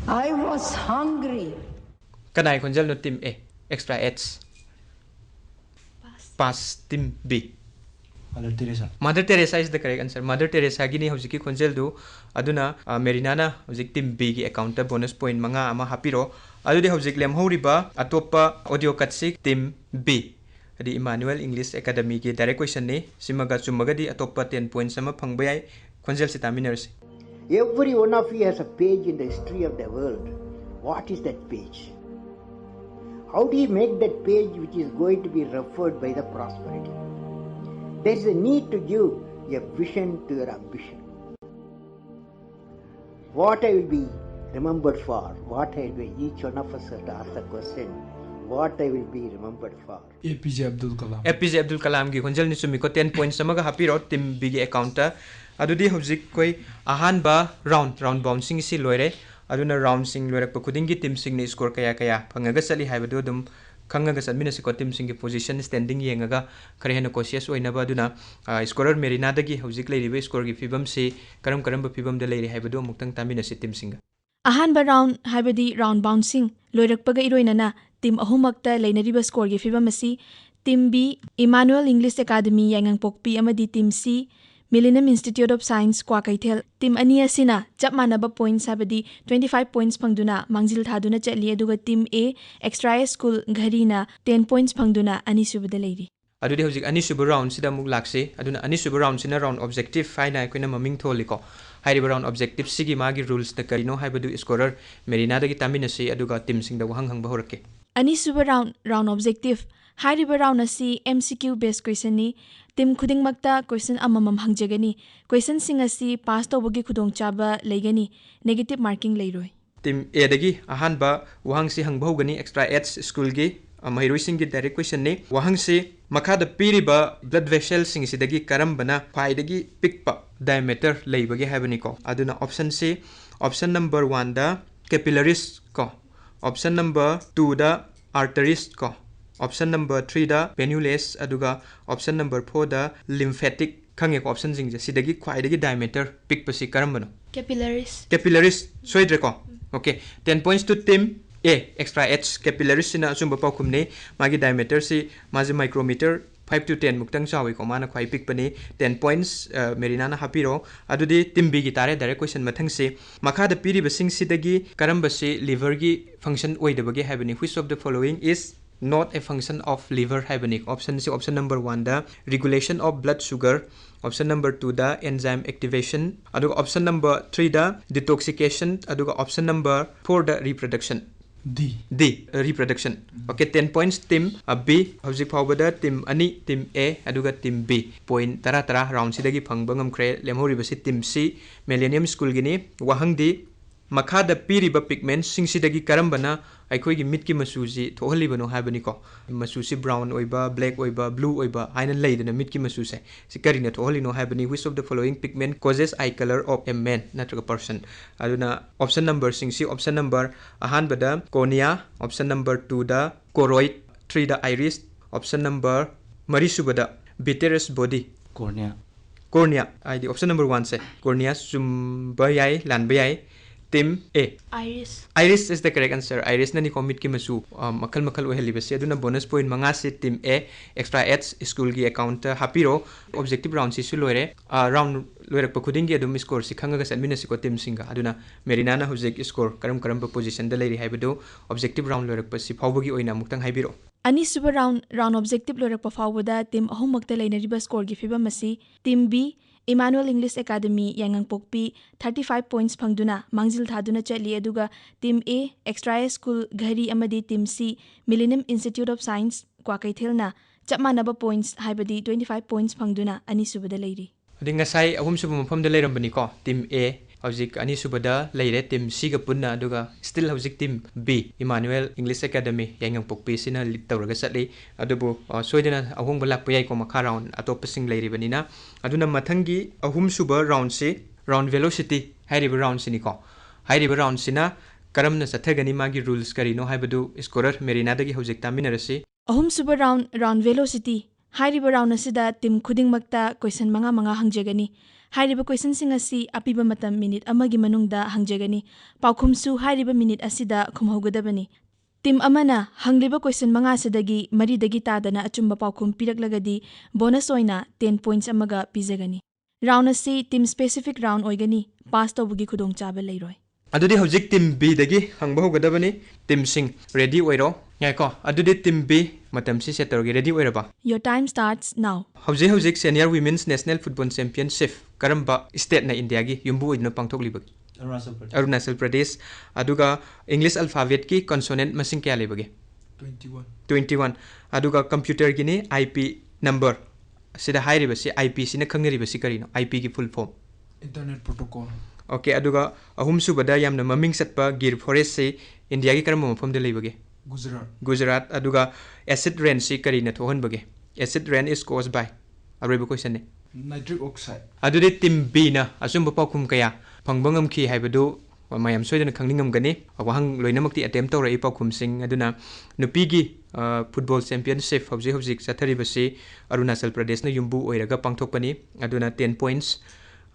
"I was hungry." ꯀꯅꯥꯏ ꯈꯣꯟꯖꯦꯜꯅꯣ? Team A, extra Ed's. Pass. Team B. Mother Teresa. Mother Teresa is the correct answer. Mother Teresaꯒꯤꯅꯤ ꯍꯧꯖꯤꯛꯀꯤ ꯈꯣꯟꯖꯦꯜꯗꯨ꯫ ꯑꯗꯨꯅ, ꯑ, ꯃꯦꯔꯤꯅꯥꯅ ꯍꯧꯖꯤꯛ team ꯕꯤꯒꯤ ꯑꯦꯀꯥꯎꯟꯠꯇ bonus point ꯃꯉꯥ ꯑꯃ ꯍꯥꯞꯄꯤꯔꯣ꯫ ꯑꯗꯨꯗꯤ ꯍꯧꯖꯤꯛ ꯂꯦꯝꯍꯧꯔꯤꯕ ꯑꯇꯣꯞꯄ ꯑꯣꯗꯤꯑꯣ ꯀꯠꯁꯤ ꯇꯤꯝ ꯕꯤ, ꯍꯥꯏꯗꯤ ꯏꯃꯥꯅꯨꯑꯦꯜ ꯏꯪꯂꯤꯁ ꯑꯦꯀꯥꯗꯃꯤꯒꯤ ꯗꯥꯏꯔꯦꯛ ꯀꯣꯏꯁꯟꯅꯤ꯫ ꯁꯤꯃꯒ ꯆꯨꯝꯃꯒꯗꯤ ꯑꯇꯣꯞꯄ ꯇꯦꯟ ꯄꯣꯏꯟꯠꯁ ꯑꯃ ꯐꯪꯕ ꯌꯥꯏ꯫ ꯈꯣꯟꯖꯦꯜꯁꯤ ꯇꯥꯃꯤꯟꯅꯔꯁꯤ꯫ Every one of you has a page in the history of the world. What is that page? How do you make that page which is going to be referred by the prosperity? There is a need to give a vision to your ambition. What I will be remembered for? What I will be, each one of us have to ask the question, what I will be remembered for? APJ Abdul Kalam. A P J Abdul ꯀꯂꯥꯝꯒꯤ ꯈꯣꯟꯖꯦꯜꯅꯤ, ꯆꯨꯝꯃꯤꯀꯣ? Ten points ꯑꯃꯒ ꯍꯥꯞꯄꯤꯔꯣ team ꯕꯤꯒꯤ ꯑꯦꯀꯥꯎꯟꯠꯇ꯫ ꯑꯗꯨꯗꯤ ꯍꯧꯖꯤꯛ ꯑꯩꯈꯣꯏ ꯑꯍꯥꯟꯕ ꯔꯥꯎꯟ, ꯔꯥꯎꯟ ꯕꯥꯎꯟꯁꯤꯡ ꯑꯁꯤ ꯂꯣꯏꯔꯦ꯫ ꯑꯗꯨꯅ ꯔꯥꯎꯟꯁꯤꯡ ꯂꯣꯏꯔꯛꯄ ꯈꯨꯗꯤꯡꯒꯤ ꯇꯤꯝꯁꯤꯡꯅ ꯁ꯭ꯀꯣꯔ ꯀꯌꯥ ꯀꯌꯥ ꯐꯪꯉꯒ ꯆꯠꯂꯤ ꯍꯥꯏꯕꯗꯨ ꯑꯗꯨꯝ ꯈꯪꯉꯒ ꯆꯠꯃꯤꯟꯅꯁꯤꯀꯣ꯫ ꯇꯤꯝꯁꯤꯡꯒꯤ ꯄꯣꯖꯤꯁꯟ ꯁ꯭ꯇꯦꯟꯗꯤꯡ ꯌꯦꯡꯉꯒ ꯈꯔ ꯍꯦꯟꯅ ꯀꯣꯁꯤꯌꯁ ꯑꯣꯏꯅꯕ꯫ ꯑꯗꯨꯅ, ꯑ, ꯁ꯭ꯀꯣꯔꯔ ꯃꯦꯔꯤꯅꯥꯗꯒꯤ ꯍꯧꯖꯤꯛ ꯂꯩꯔꯤꯕ ꯁ꯭ꯀꯣꯔꯒꯤ ꯐꯤꯕꯝꯁꯤ ꯀꯔꯝ ꯀꯔꯝꯕ ꯐꯤꯕꯝꯗ ꯂꯩꯔꯤ ꯍꯥꯏꯕꯗꯨ ꯑꯃꯨꯛꯇꯪ ꯇꯥꯃꯤꯟꯅꯁꯤ ꯇꯤꯝꯁꯤꯡꯒ꯫ ꯑꯍꯥꯟꯕ ꯔꯥꯎꯟ, ꯍꯥꯏꯕꯗꯤ ꯔꯥꯎꯟ ꯕꯥꯎꯟꯁꯤꯡ ꯂꯣꯏꯔꯛꯄꯒ ꯏꯔꯣꯏꯅꯅ ꯇꯤꯝ ꯑꯍꯨꯝꯃꯛꯇ ꯂꯩꯅꯔꯤꯕ ꯁ꯭ꯀꯣꯔꯒꯤ ꯐꯤꯕꯝ ꯑꯁꯤ team B, Emmanuel English academy ꯌꯥꯏꯉꯪꯄꯣꯛꯄꯤ ꯑꯃꯗꯤ team C, Millennium Institute of Science Kwakeithel, team ꯑꯅꯤ ꯑꯁꯤꯅ ꯆꯞ ꯃꯥꯟꯅꯕ ꯄꯣꯏꯟꯠꯁ, ꯍꯥꯏꯕꯗꯤ twenty five points ꯐꯪꯗꯨꯅ ꯃꯥꯡꯖꯤꯜ ꯊꯥꯗꯨꯅ ꯆꯠꯂꯤ, ꯑꯗꯨꯒ team A, extra school ꯘꯔꯤꯅ ten points ꯐꯪꯗꯨꯅ ꯑꯅꯤꯁꯨꯕꯗ ꯂꯩꯔꯤ꯫ ꯑꯗꯨꯗꯤ ꯍꯧꯖꯤꯛ ꯑꯅꯤꯁꯨꯕ ꯔꯥꯎꯟꯁꯤꯗ ꯑꯃꯨꯛ ꯂꯥꯛꯁꯤ꯫ ꯑꯗꯨꯅ ꯑꯅꯤꯁꯨꯕ ꯔꯥꯎꯟꯁꯤꯅ ꯔꯥꯎꯟ ꯑꯣꯕꯖꯦꯛꯇꯤꯚ ꯍꯥꯏꯅ ꯑꯩꯈꯣꯏꯅ ꯃꯃꯤꯡ ꯊꯣꯜꯂꯤꯀꯣ꯫ ꯍꯥꯏꯔꯤꯕ ꯔꯥꯎꯟ ꯑꯣꯕꯖꯦꯛꯇꯤꯚꯁꯤꯒꯤ ꯃꯥꯒꯤ ꯔꯨꯜꯁꯅ ꯀꯔꯤꯅꯣ ꯍꯥꯏꯕꯗꯨ ꯁ꯭ꯀꯣꯔꯔ ꯃꯦꯔꯤꯅꯥꯗꯒꯤ ꯇꯥꯃꯤꯟꯅꯁꯤ, ꯑꯗꯨꯒ ꯇꯤꯝꯁꯤꯡꯗ ꯋꯥꯍꯪ ꯍꯪꯕ ꯍꯧꯔꯛꯀꯦ꯫ ꯑꯅꯤꯁꯨꯕ ꯔꯥꯎꯟ, ꯔꯥꯎꯟ ꯑꯣꯕꯖꯦꯛꯇꯤꯚ, ꯍꯥꯏꯔꯤꯕ round ꯑꯁꯤ M C Q based questionꯅꯤ꯫ Team ꯈꯨꯗꯤꯡꯃꯛꯇ question ꯑꯃꯃꯝ ꯍꯪꯖꯒꯅꯤ꯫ Questionꯁꯤꯡ ꯑꯁꯤ pass ꯇꯧꯕꯒꯤ ꯈꯨꯗꯣꯡꯆꯥꯕ ꯂꯩꯒꯅꯤ꯫ Negative marking ꯂꯩꯔꯣꯏ꯫ Team Aꯗꯒꯤ ꯑꯍꯥꯟꯕ ꯋꯥꯍꯪꯁꯤ ꯍꯪꯕ ꯍꯧꯒꯅꯤ꯫ Extra H Schoolꯒꯤ, ꯑ, ꯃꯍꯩꯔꯣꯏꯁꯤꯡꯒꯤ direct questionꯅꯤ꯫ ꯋꯥꯍꯪꯁꯤ ꯃꯈꯥꯗ ꯄꯤꯔꯤꯕ blood vesselꯁꯤꯡꯁꯤꯗꯒꯤ ꯀꯔꯝꯕꯅ ꯈ꯭ꯋꯥꯏꯗꯒꯤ ꯄꯤꯛꯄ diameter ꯂꯩꯕꯒꯦ ꯍꯥꯏꯕꯅꯤꯀꯣ꯫ ꯑꯗꯨꯅ optionꯁꯤ, option number oneꯗ capillaries ꯀꯣ, option number twoꯗ arteries ꯀꯣ, option number threeꯗ venule, ꯑꯗꯨꯒ option number fourꯗ lymphatic꯫ ꯈꯪꯉꯦꯀꯣ optionꯁꯤꯡꯁꯦ? ꯁꯤꯗꯒꯤ ꯈ꯭ꯋꯥꯏꯗꯒꯤ diameter ꯄꯤꯛꯄꯁꯤ ꯀꯔꯝꯕꯅꯣ? Capillaries꯫ Capillaries ꯁꯣꯏꯗ꯭ꯔꯦꯀꯣ? Okay, ten points to Team A, Extra H, capillariesꯁꯤꯅ ꯑꯆꯨꯝꯕ ꯄꯥꯎꯈꯨꯝꯅꯤ꯫ ꯃꯥꯒꯤ diameterꯁꯤ, ꯃꯥꯁꯦ micrometer five to ten ꯃꯨꯛꯇꯪ ꯆꯥꯎꯏꯀꯣ, ꯃꯥꯅ ꯈ꯭ꯋꯥꯏ ꯄꯤꯛꯄꯅꯤ꯫ Ten points, ꯑ, ꯃꯦꯔꯤꯅꯥꯅ ꯍꯥꯞꯄꯤꯔꯣ꯫ ꯑꯗꯨꯗꯤ Team Bꯒꯤ ꯇꯥꯔꯦ direct question ꯃꯊꯪꯁꯤ꯫ ꯃꯈꯥꯗ ꯄꯤꯔꯤꯕꯁꯤꯡꯁꯤꯗꯒꯤ ꯀꯔꯝꯕꯁꯤ liverꯒꯤ function ꯑꯣꯏꯗꯕꯒꯦ ꯍꯥꯏꯕꯅꯤ? Which of the following is not a function of liver ꯍꯥꯏꯕꯅꯤ? Optionꯁꯤ, option number oneꯗ regulation of blood sugar, option number twoꯗ enzyme activation, ꯑꯗꯨꯒ option number threeꯗ detoxification, ꯑꯗꯨꯒ option number fourꯗ reproduction꯫ D꯫ D, reproduction꯫ Okay, ten points Team, uh, B꯫ ꯍꯧꯖꯤꯛ ꯐꯥꯎꯕꯗ team ꯑꯅꯤ, Team A ꯑꯗꯨꯒ Team B, point ꯇꯔꯥ ꯇꯔꯥ roundꯁꯤꯗꯒꯤ ꯐꯪꯕ ꯉꯝꯈ꯭ꯔꯦ꯫ ꯂꯦꯝꯍꯧꯔꯤꯕꯁꯤ Team C, Millennium Schoolꯒꯤꯅꯤ꯫ ꯋꯥꯍꯪꯗꯤ, ꯃꯈꯥꯗ ꯄꯤꯔꯤꯕ pigmentsꯁꯤꯡꯁꯤꯗꯒꯤ ꯀꯔꯝꯕꯅ ꯑꯩꯈꯣꯏꯒꯤ ꯃꯤꯠꯀꯤ ꯃꯆꯨꯁꯤ ꯊꯣꯛꯍꯜꯂꯤꯕꯅꯣ ꯍꯥꯏꯕꯅꯤꯀꯣ? ꯃꯆꯨꯁꯤ brown ꯑꯣꯏꯕ, black ꯑꯣꯏꯕ, blue ꯑꯣꯏꯕ ꯍꯥꯏꯅ ꯂꯩꯗꯅ ꯃꯤꯠꯀꯤ ꯃꯆꯨꯁꯦ, ꯁꯤ ꯀꯔꯤꯅ ꯊꯣꯛꯍꯜꯂꯤꯅꯣ ꯍꯥꯏꯕꯅꯤ? Which of the following pigment causes eye color of a man ꯅꯠꯇ꯭ꯔꯒ person? ꯑꯗꯨꯅ option numberꯁꯤꯡꯁꯤ, option number ꯑꯍꯥꯟꯕꯗ cornea, option number twoꯗ choroid, threeꯗ iris, option number ꯃꯔꯤꯁꯨꯕꯗ vitreous body꯫ Cornea꯫ Cornea ꯍꯥꯏꯗꯤ option number oneꯁꯦ, cornea ꯆꯨꯝꯕ ꯌꯥꯏ, ꯂꯥꯟꯕ ꯌꯥꯏ꯫ Team A꯫ Iris꯫ Iris is the correct answer꯫ Irisꯅꯅꯤꯀꯣ ꯃꯤꯠꯀꯤ ꯃꯆꯨ, ꯑ, ꯃꯈꯜ ꯃꯈꯜ ꯑꯣꯏꯍꯜꯂꯤꯕꯁꯤ꯫ ꯑꯗꯨꯅ bonus point ꯃꯉꯥꯁꯤ Team A, Extra H Schoolꯒꯤ accountꯇ ꯍꯥꯞꯄꯤꯔꯣ꯫ Objective roundꯁꯤꯁꯨ ꯂꯣꯏꯔꯦ꯫ ꯑ, round ꯂꯣꯏꯔꯛꯄ ꯈꯨꯗꯤꯡꯒꯤ ꯑꯗꯨꯝ scoreꯁꯤ ꯈꯪꯉꯒ ꯆꯠꯃꯤꯟꯅꯁꯤꯀꯣ teamꯁꯤꯡꯒ꯫ ꯑꯗꯨꯅ ꯃꯦꯔꯤꯅꯥꯅ ꯍꯧꯖꯤꯛ score ꯀꯔꯝ ꯀꯔꯝꯕ positionꯗ ꯂꯩꯔꯤ ꯍꯥꯏꯕꯗꯨ objective round ꯂꯣꯏꯔꯛꯄꯁꯤ ꯐꯥꯎꯕꯒꯤ ꯑꯣꯏꯅ ꯑꯃꯨꯛꯇꯪ ꯍꯥꯏꯕꯤꯔꯛꯑꯣ꯫ ꯑꯅꯤꯁꯨꯕ round, round objective ꯂꯣꯏꯔꯛꯄ ꯐꯥꯎꯕꯗ team ꯑꯍꯨꯝꯃꯛꯇ ꯂꯩꯅꯔꯤꯕ scoreꯒꯤ ꯐꯤꯕꯝ ꯑꯁꯤ Team B, Emmanuel English Academy ꯌꯥꯏꯉꯪꯄꯣꯛꯄꯤ thirty five points ꯐꯪꯗꯨꯅ ꯃꯥꯡꯖꯤꯜ ꯊꯥꯗꯨꯅ ꯆꯠꯂꯤ, ꯑꯗꯨꯒ Team A, Extra School ꯘꯔꯤ ꯑꯃꯗꯤ Team C, Millennium Institute of Science ꯀ꯭ꯋꯥꯀꯩꯊꯦꯜꯅ ꯆꯞ ꯃꯥꯟꯅꯕ points, ꯍꯥꯏꯕꯗꯤ twenty five points ꯐꯪꯗꯨꯅ ꯑꯅꯤꯁꯨꯕꯗ ꯂꯩꯔꯤ꯫ ꯑꯗꯩ ꯉꯁꯥꯏ ꯑꯍꯨꯝꯁꯨꯕ ꯃꯐꯝꯗ ꯂꯩꯔꯝꯕꯅꯤꯀꯣ, Team A꯫ ꯍꯧꯖꯤꯛ ꯑꯅꯤꯁꯨꯕꯗ ꯂꯩꯔꯦ Team Cꯒ ꯄꯨꯟꯅ, ꯑꯗꯨꯒ still ꯍꯧꯖꯤꯛ Team B, Emmanuel English Academy ꯌꯥꯏꯉꯪꯄꯣꯛꯄꯤ, ꯁꯤꯅ lead ꯇꯧꯔꯒ ꯆꯠꯂꯤ꯫ ꯑꯗꯨꯕꯨ, ꯑ, ꯁꯣꯏꯗꯅ ꯑꯍꯣꯡꯕ ꯂꯥꯛꯄ ꯌꯥꯏꯀꯣ, ꯃꯈꯥ round ꯑꯇꯣꯞꯄꯁꯤꯡ ꯂꯩꯔꯤꯕꯅꯤꯅ꯫ ꯑꯗꯨꯅ ꯃꯊꯪꯒꯤ ꯑꯍꯨꯝꯁꯨꯕ roundꯁꯤ round velocity ꯍꯥꯏꯔꯤꯕ roundꯁꯤꯅꯤꯀꯣ꯫ ꯍꯥꯏꯔꯤꯕ roundꯁꯤꯅ ꯀꯔꯝꯅ ꯆꯠꯊꯒꯅꯤ, ꯃꯥꯒꯤ rules ꯀꯔꯤꯅꯣ ꯍꯥꯏꯕꯗꯨ scorer ꯃꯦꯔꯤꯅꯥꯗꯒꯤ ꯍꯧꯖꯤꯛ ꯇꯥꯃꯤꯟꯅꯔꯁꯤ꯫ ꯑꯍꯨꯝꯁꯨꯕ round, round velocity꯫ ꯍꯥꯏꯔꯤꯕ round ꯑꯁꯤꯗ team ꯈꯨꯗꯤꯡꯃꯛꯇ question ꯃꯉꯥ ꯃꯉꯥ ꯍꯪꯖꯒꯅꯤ꯫ ꯍꯥꯏꯔꯤꯕ questionꯁꯤꯡ ꯑꯁꯤ ꯑꯄꯤꯕ ꯃꯇꯝ minute ꯑꯃꯒꯤ ꯃꯅꯨꯡꯗ ꯍꯪꯖꯒꯅꯤ꯫ ꯄꯥꯎꯈꯨꯝꯁꯨ ꯍꯥꯏꯔꯤꯕ minute ꯑꯁꯤꯗ ꯈꯨꯝꯍꯧꯒꯗꯕꯅꯤ꯫ Team ꯑꯃꯅ ꯍꯪꯂꯤꯕ question ꯃꯉꯥꯁꯤꯗꯒꯤ ꯃꯔꯤꯗꯒꯤ ꯇꯥꯗꯅ ꯑꯆꯨꯝꯕ ꯄꯥꯎꯈꯨꯝ ꯄꯤꯔꯛꯂꯒꯗꯤ bonus ꯑꯣꯏꯅ ten points ꯑꯃꯒ ꯄꯤꯖꯒꯅꯤ꯫ Round ꯑꯁꯤ team specific round ꯑꯣꯏꯒꯅꯤ, pass ꯇꯧꯕꯒꯤ ꯈꯨꯗꯣꯡꯆꯥꯕ ꯂꯩꯔꯣꯏ꯫ ꯑꯗꯨꯗꯤ ꯍꯧꯖꯤꯛ Team Bꯗꯒꯤ ꯍꯪꯕ ꯍꯧꯒꯗꯕꯅꯤ꯫ Teamꯁꯤꯡ ready ꯑꯣꯏꯔꯣ꯫ ꯉꯥꯏꯈꯣ, ꯑꯗꯨꯗꯤ Team B, ꯃꯇꯝꯁꯤ set ꯇꯧꯔꯒꯦ, ready ꯑꯣꯏꯔꯕ? Your time starts now. ꯍꯧꯖꯤꯛ ꯍꯧꯖꯤꯛ Senior Women's National Football Championship ꯀꯔꯝꯕ stateꯅ ꯏꯟꯗꯤꯌꯥꯒꯤ ꯌꯨꯝꯕꯨ ꯑꯣꯏꯗꯨꯅ ꯄꯥꯡꯊꯣꯛꯂꯤꯕꯒꯦ? ꯑꯔꯨꯅꯥꯆꯜ ꯄ꯭ꯔꯗꯦꯁ꯫ ꯑꯔꯨꯅꯥꯆꯜ ꯄ꯭ꯔꯗꯦꯁ꯫ ꯑꯗꯨꯒ English alphabetꯀꯤ consonant ꯃꯁꯤꯡ ꯀꯌꯥ ꯂꯩꯕꯒꯦ? Twenty one꯫ Twenty one꯫ ꯑꯗꯨꯒ computerꯒꯤꯅꯤ, IP number꯫ ꯁꯤꯗ ꯍꯥꯏꯔꯤꯕꯁꯤ, IPꯁꯤꯅ ꯈꯪꯅꯔꯤꯕꯁꯤ ꯀꯔꯤꯅꯣ? IPꯒꯤ full form꯫ Internet Protocol꯫ Okay, ꯑꯗꯨꯒ ꯑꯍꯨꯝꯁꯨꯕꯗ ꯌꯥꯝꯅ ꯃꯃꯤꯡ ꯆꯠꯄ ꯒꯤꯔ forestꯁꯤ ꯏꯟꯗꯤꯌꯥꯒꯤ ꯀꯔꯝꯕ ꯃꯐꯝꯗ ꯂꯩꯕꯒꯦ? ꯒꯨꯖꯔꯥꯠ꯫ ꯒꯨꯖꯔꯥꯠ꯫ ꯑꯗꯨꯒ acid rainꯁꯤ ꯀꯔꯤꯅ ꯊꯣꯛꯍꯟꯕꯒꯦ? Acid rain is caused by, ꯑꯔꯣꯏꯕ questionꯅꯤ꯫ Nitric oxide꯫ ꯑꯗꯨꯗꯤ Team Bꯅ ꯑꯆꯨꯝꯕ ꯄꯥꯎꯈꯨꯝ ꯀꯌꯥ ꯐꯪꯕ ꯉꯝꯈꯤ ꯍꯥꯏꯕꯗꯨ ꯃꯌꯥꯝ ꯁꯣꯏꯗꯅ ꯈꯪꯅꯤꯡꯉꯝꯒꯅꯤ꯫ ꯋꯥꯍꯪ ꯂꯣꯏꯅꯃꯛꯇꯤ attempt ꯇꯧꯔꯛꯏ ꯄꯥꯎꯈꯨꯝꯁꯤꯡ꯫ ꯑꯗꯨꯅ ꯅꯨꯄꯤꯒꯤ, ꯑ, football championship ꯍꯧꯖꯤꯛ ꯍꯧꯖꯤꯛ ꯆꯠꯊꯔꯤꯕꯁꯤ ꯑꯔꯨꯅꯥꯆꯜ ꯄ꯭ꯔꯗꯦꯁꯅ ꯌꯨꯝꯕꯨ ꯑꯣꯏꯔꯒ ꯄꯥꯡꯊꯣꯛꯄꯅꯤ꯫ ꯑꯗꯨꯅ ten points꯫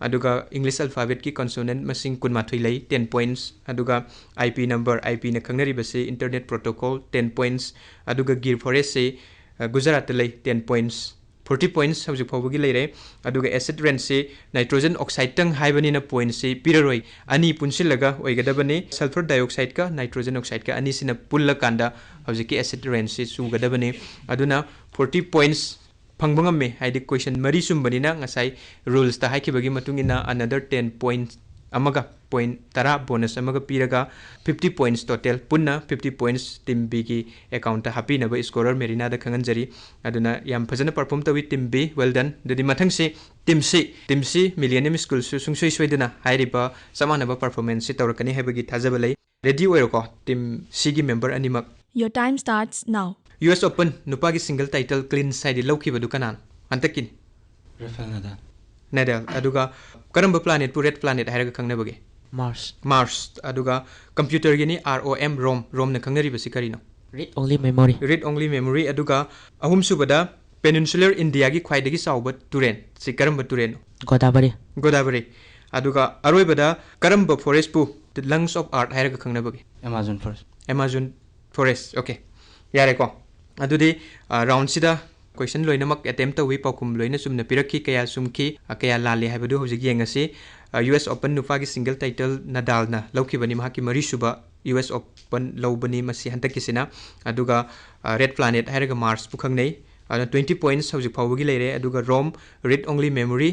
ꯑꯗꯨꯒ English alphabetꯀꯤ consonant ꯃꯁꯤꯡ ꯀꯨꯟꯃꯥꯊꯣꯏ ꯂꯩ, ten points꯫ ꯑꯗꯨꯒ IP number, IPꯅ ꯈꯪꯅꯔꯤꯕꯁꯤ Internet Protocol, ten points꯫ ꯑꯗꯨꯒ ꯒꯤꯔ forestꯁꯤ, ꯑ, ꯒꯨꯖꯔꯥꯠꯇ ꯂꯩ, ten points꯫ Forty points ꯍꯧꯖꯤꯛ ꯐꯥꯎꯕꯒꯤ ꯂꯩꯔꯦ꯫ ꯑꯗꯨꯒ acid rainꯁꯤ nitrogen oxideꯇꯪ ꯍꯥꯏꯕꯅꯤꯅ pointꯁꯤ ꯄꯤꯔꯔꯣꯏ, ꯑꯅꯤ ꯄꯨꯟꯁꯤꯜꯂꯒ ꯑꯣꯏꯒꯗꯕꯅꯤ꯫ Sulphur dioxideꯀ nitrogen oxideꯀ ꯑꯅꯤꯁꯤꯅ ꯄꯨꯜꯂꯀꯥꯟꯗ ꯍꯧꯖꯤꯛꯀꯤ acid rainꯁꯤ ꯆꯨꯒꯗꯕꯅꯤ꯫ ꯑꯗꯨꯅ forty points ꯐꯪꯕ ꯉꯝꯃꯦ꯫ ꯍꯥꯏꯗꯤ question ꯃꯔꯤ ꯆꯨꯝꯕꯅꯤꯅ ꯉꯁꯥꯏ ꯔꯨꯜꯁꯇ ꯍꯥꯏꯈꯤꯕꯒꯤ ꯃꯇꯨꯡ ꯏꯟꯅ another ten point ꯑꯃꯒ point ꯇꯔꯥ bonus ꯑꯃꯒ ꯄꯤꯔꯒ fifty points total, ꯄꯨꯟꯅ fifty points team Bꯒꯤ accountꯇ ꯍꯥꯞꯄꯤꯅꯕ scorer ꯃꯦꯔꯤꯅꯥꯗ ꯈꯪꯍꯟꯖꯔꯤ꯫ ꯑꯗꯨꯅ ꯌꯥꯝ ꯐꯖꯅ perform ꯇꯧꯏ team B, well done꯫ ꯑꯗꯨꯗꯤ ꯃꯊꯪꯁꯤ team C, team C Millennium Schoolꯁꯨ ꯁꯨꯡꯁꯣꯏ ꯁꯣꯏꯗꯅ ꯍꯥꯏꯔꯤꯕ ꯆꯞ ꯃꯥꯟꯅꯕ performanceꯁꯤ ꯇꯧꯔꯛꯀꯅꯤ ꯍꯥꯏꯕꯒꯤ ꯊꯥꯖꯕ ꯂꯩ꯫ Ready ꯑꯣꯏꯔꯣꯀꯣ team Cꯒꯤ member ꯑꯅꯤꯃꯛ꯫ Your time starts now. U S Open ꯅꯨꯄꯥꯒꯤ single title clean ꯍꯥꯏꯗꯤ ꯂꯧꯈꯤꯕꯗꯨ ꯀꯅꯥꯅꯣ? ꯍꯟꯗꯛꯀꯤꯅꯤ꯫ Rafael Nadal. Nadal꯫ ꯑꯗꯨꯒ ꯀꯔꯝꯕ planetꯄꯨ red planet ꯍꯥꯏꯔꯒ ꯈꯪꯅꯕꯒꯦ? Mars. Mars꯫ ꯑꯗꯨꯒ computerꯒꯤꯅꯤ, R O M, ROM, ROMꯅ ꯈꯪꯅꯔꯤꯕꯁꯤ ꯀꯔꯤꯅꯣ? Read only memory. Read only memory꯫ ꯑꯗꯨꯒ ꯑꯍꯨꯝꯁꯨꯕꯗ Peninsular Indiaꯒꯤ ꯈ꯭ꯋꯥꯏꯗꯒꯤ ꯆꯥꯎꯕ ꯇꯨꯔꯦꯟ ꯁꯤ ꯀꯔꯝꯕ ꯇꯨꯔꯦꯟꯅꯣ? Godavari. Godavari꯫ ꯑꯗꯨꯒ ꯑꯔꯣꯏꯕꯗ ꯀꯔꯝꯕ forestꯄꯨ the lungs of earth ꯍꯥꯏꯔꯒ ꯈꯪꯅꯕꯒꯦ? Amazon forest. Amazon forest꯫ Okay, ꯌꯥꯔꯦꯀꯣ꯫ ꯑꯗꯨꯗꯤ roundꯁꯤꯗ question ꯂꯣꯏꯅꯃꯛ attempt ꯇꯧꯏ, ꯄꯥꯎꯈꯨꯝ ꯂꯣꯏꯅ ꯆꯨꯝꯅ ꯄꯤꯔꯛꯈꯤ꯫ ꯀꯌꯥ ꯆꯨꯝꯈꯤ, ꯀꯌꯥ ꯂꯥꯜꯂꯤ ꯍꯥꯏꯕꯗꯨ ꯍꯧꯖꯤꯛ ꯌꯦꯡꯉꯁꯤ꯫ U S Open ꯅꯨꯄꯥꯒꯤ single title Nadalꯅ ꯂꯧꯈꯤꯕꯅꯤ, ꯃꯍꯥꯛꯀꯤ ꯃꯔꯤꯁꯨꯕ U S Open ꯂꯧꯕꯅꯤ ꯃꯁꯤ ꯍꯟꯗꯛꯀꯤꯁꯤꯅ꯫ ꯑꯗꯨꯒ red planet ꯍꯥꯏꯔꯒ Marsꯄꯨ ꯈꯪꯅꯩ꯫ ꯑꯗꯨꯅ twenty points ꯍꯧꯖꯤꯛ ꯐꯥꯎꯕꯒꯤ ꯂꯩꯔꯦ꯫ ꯑꯗꯨꯒ ROM, Read Only Memory,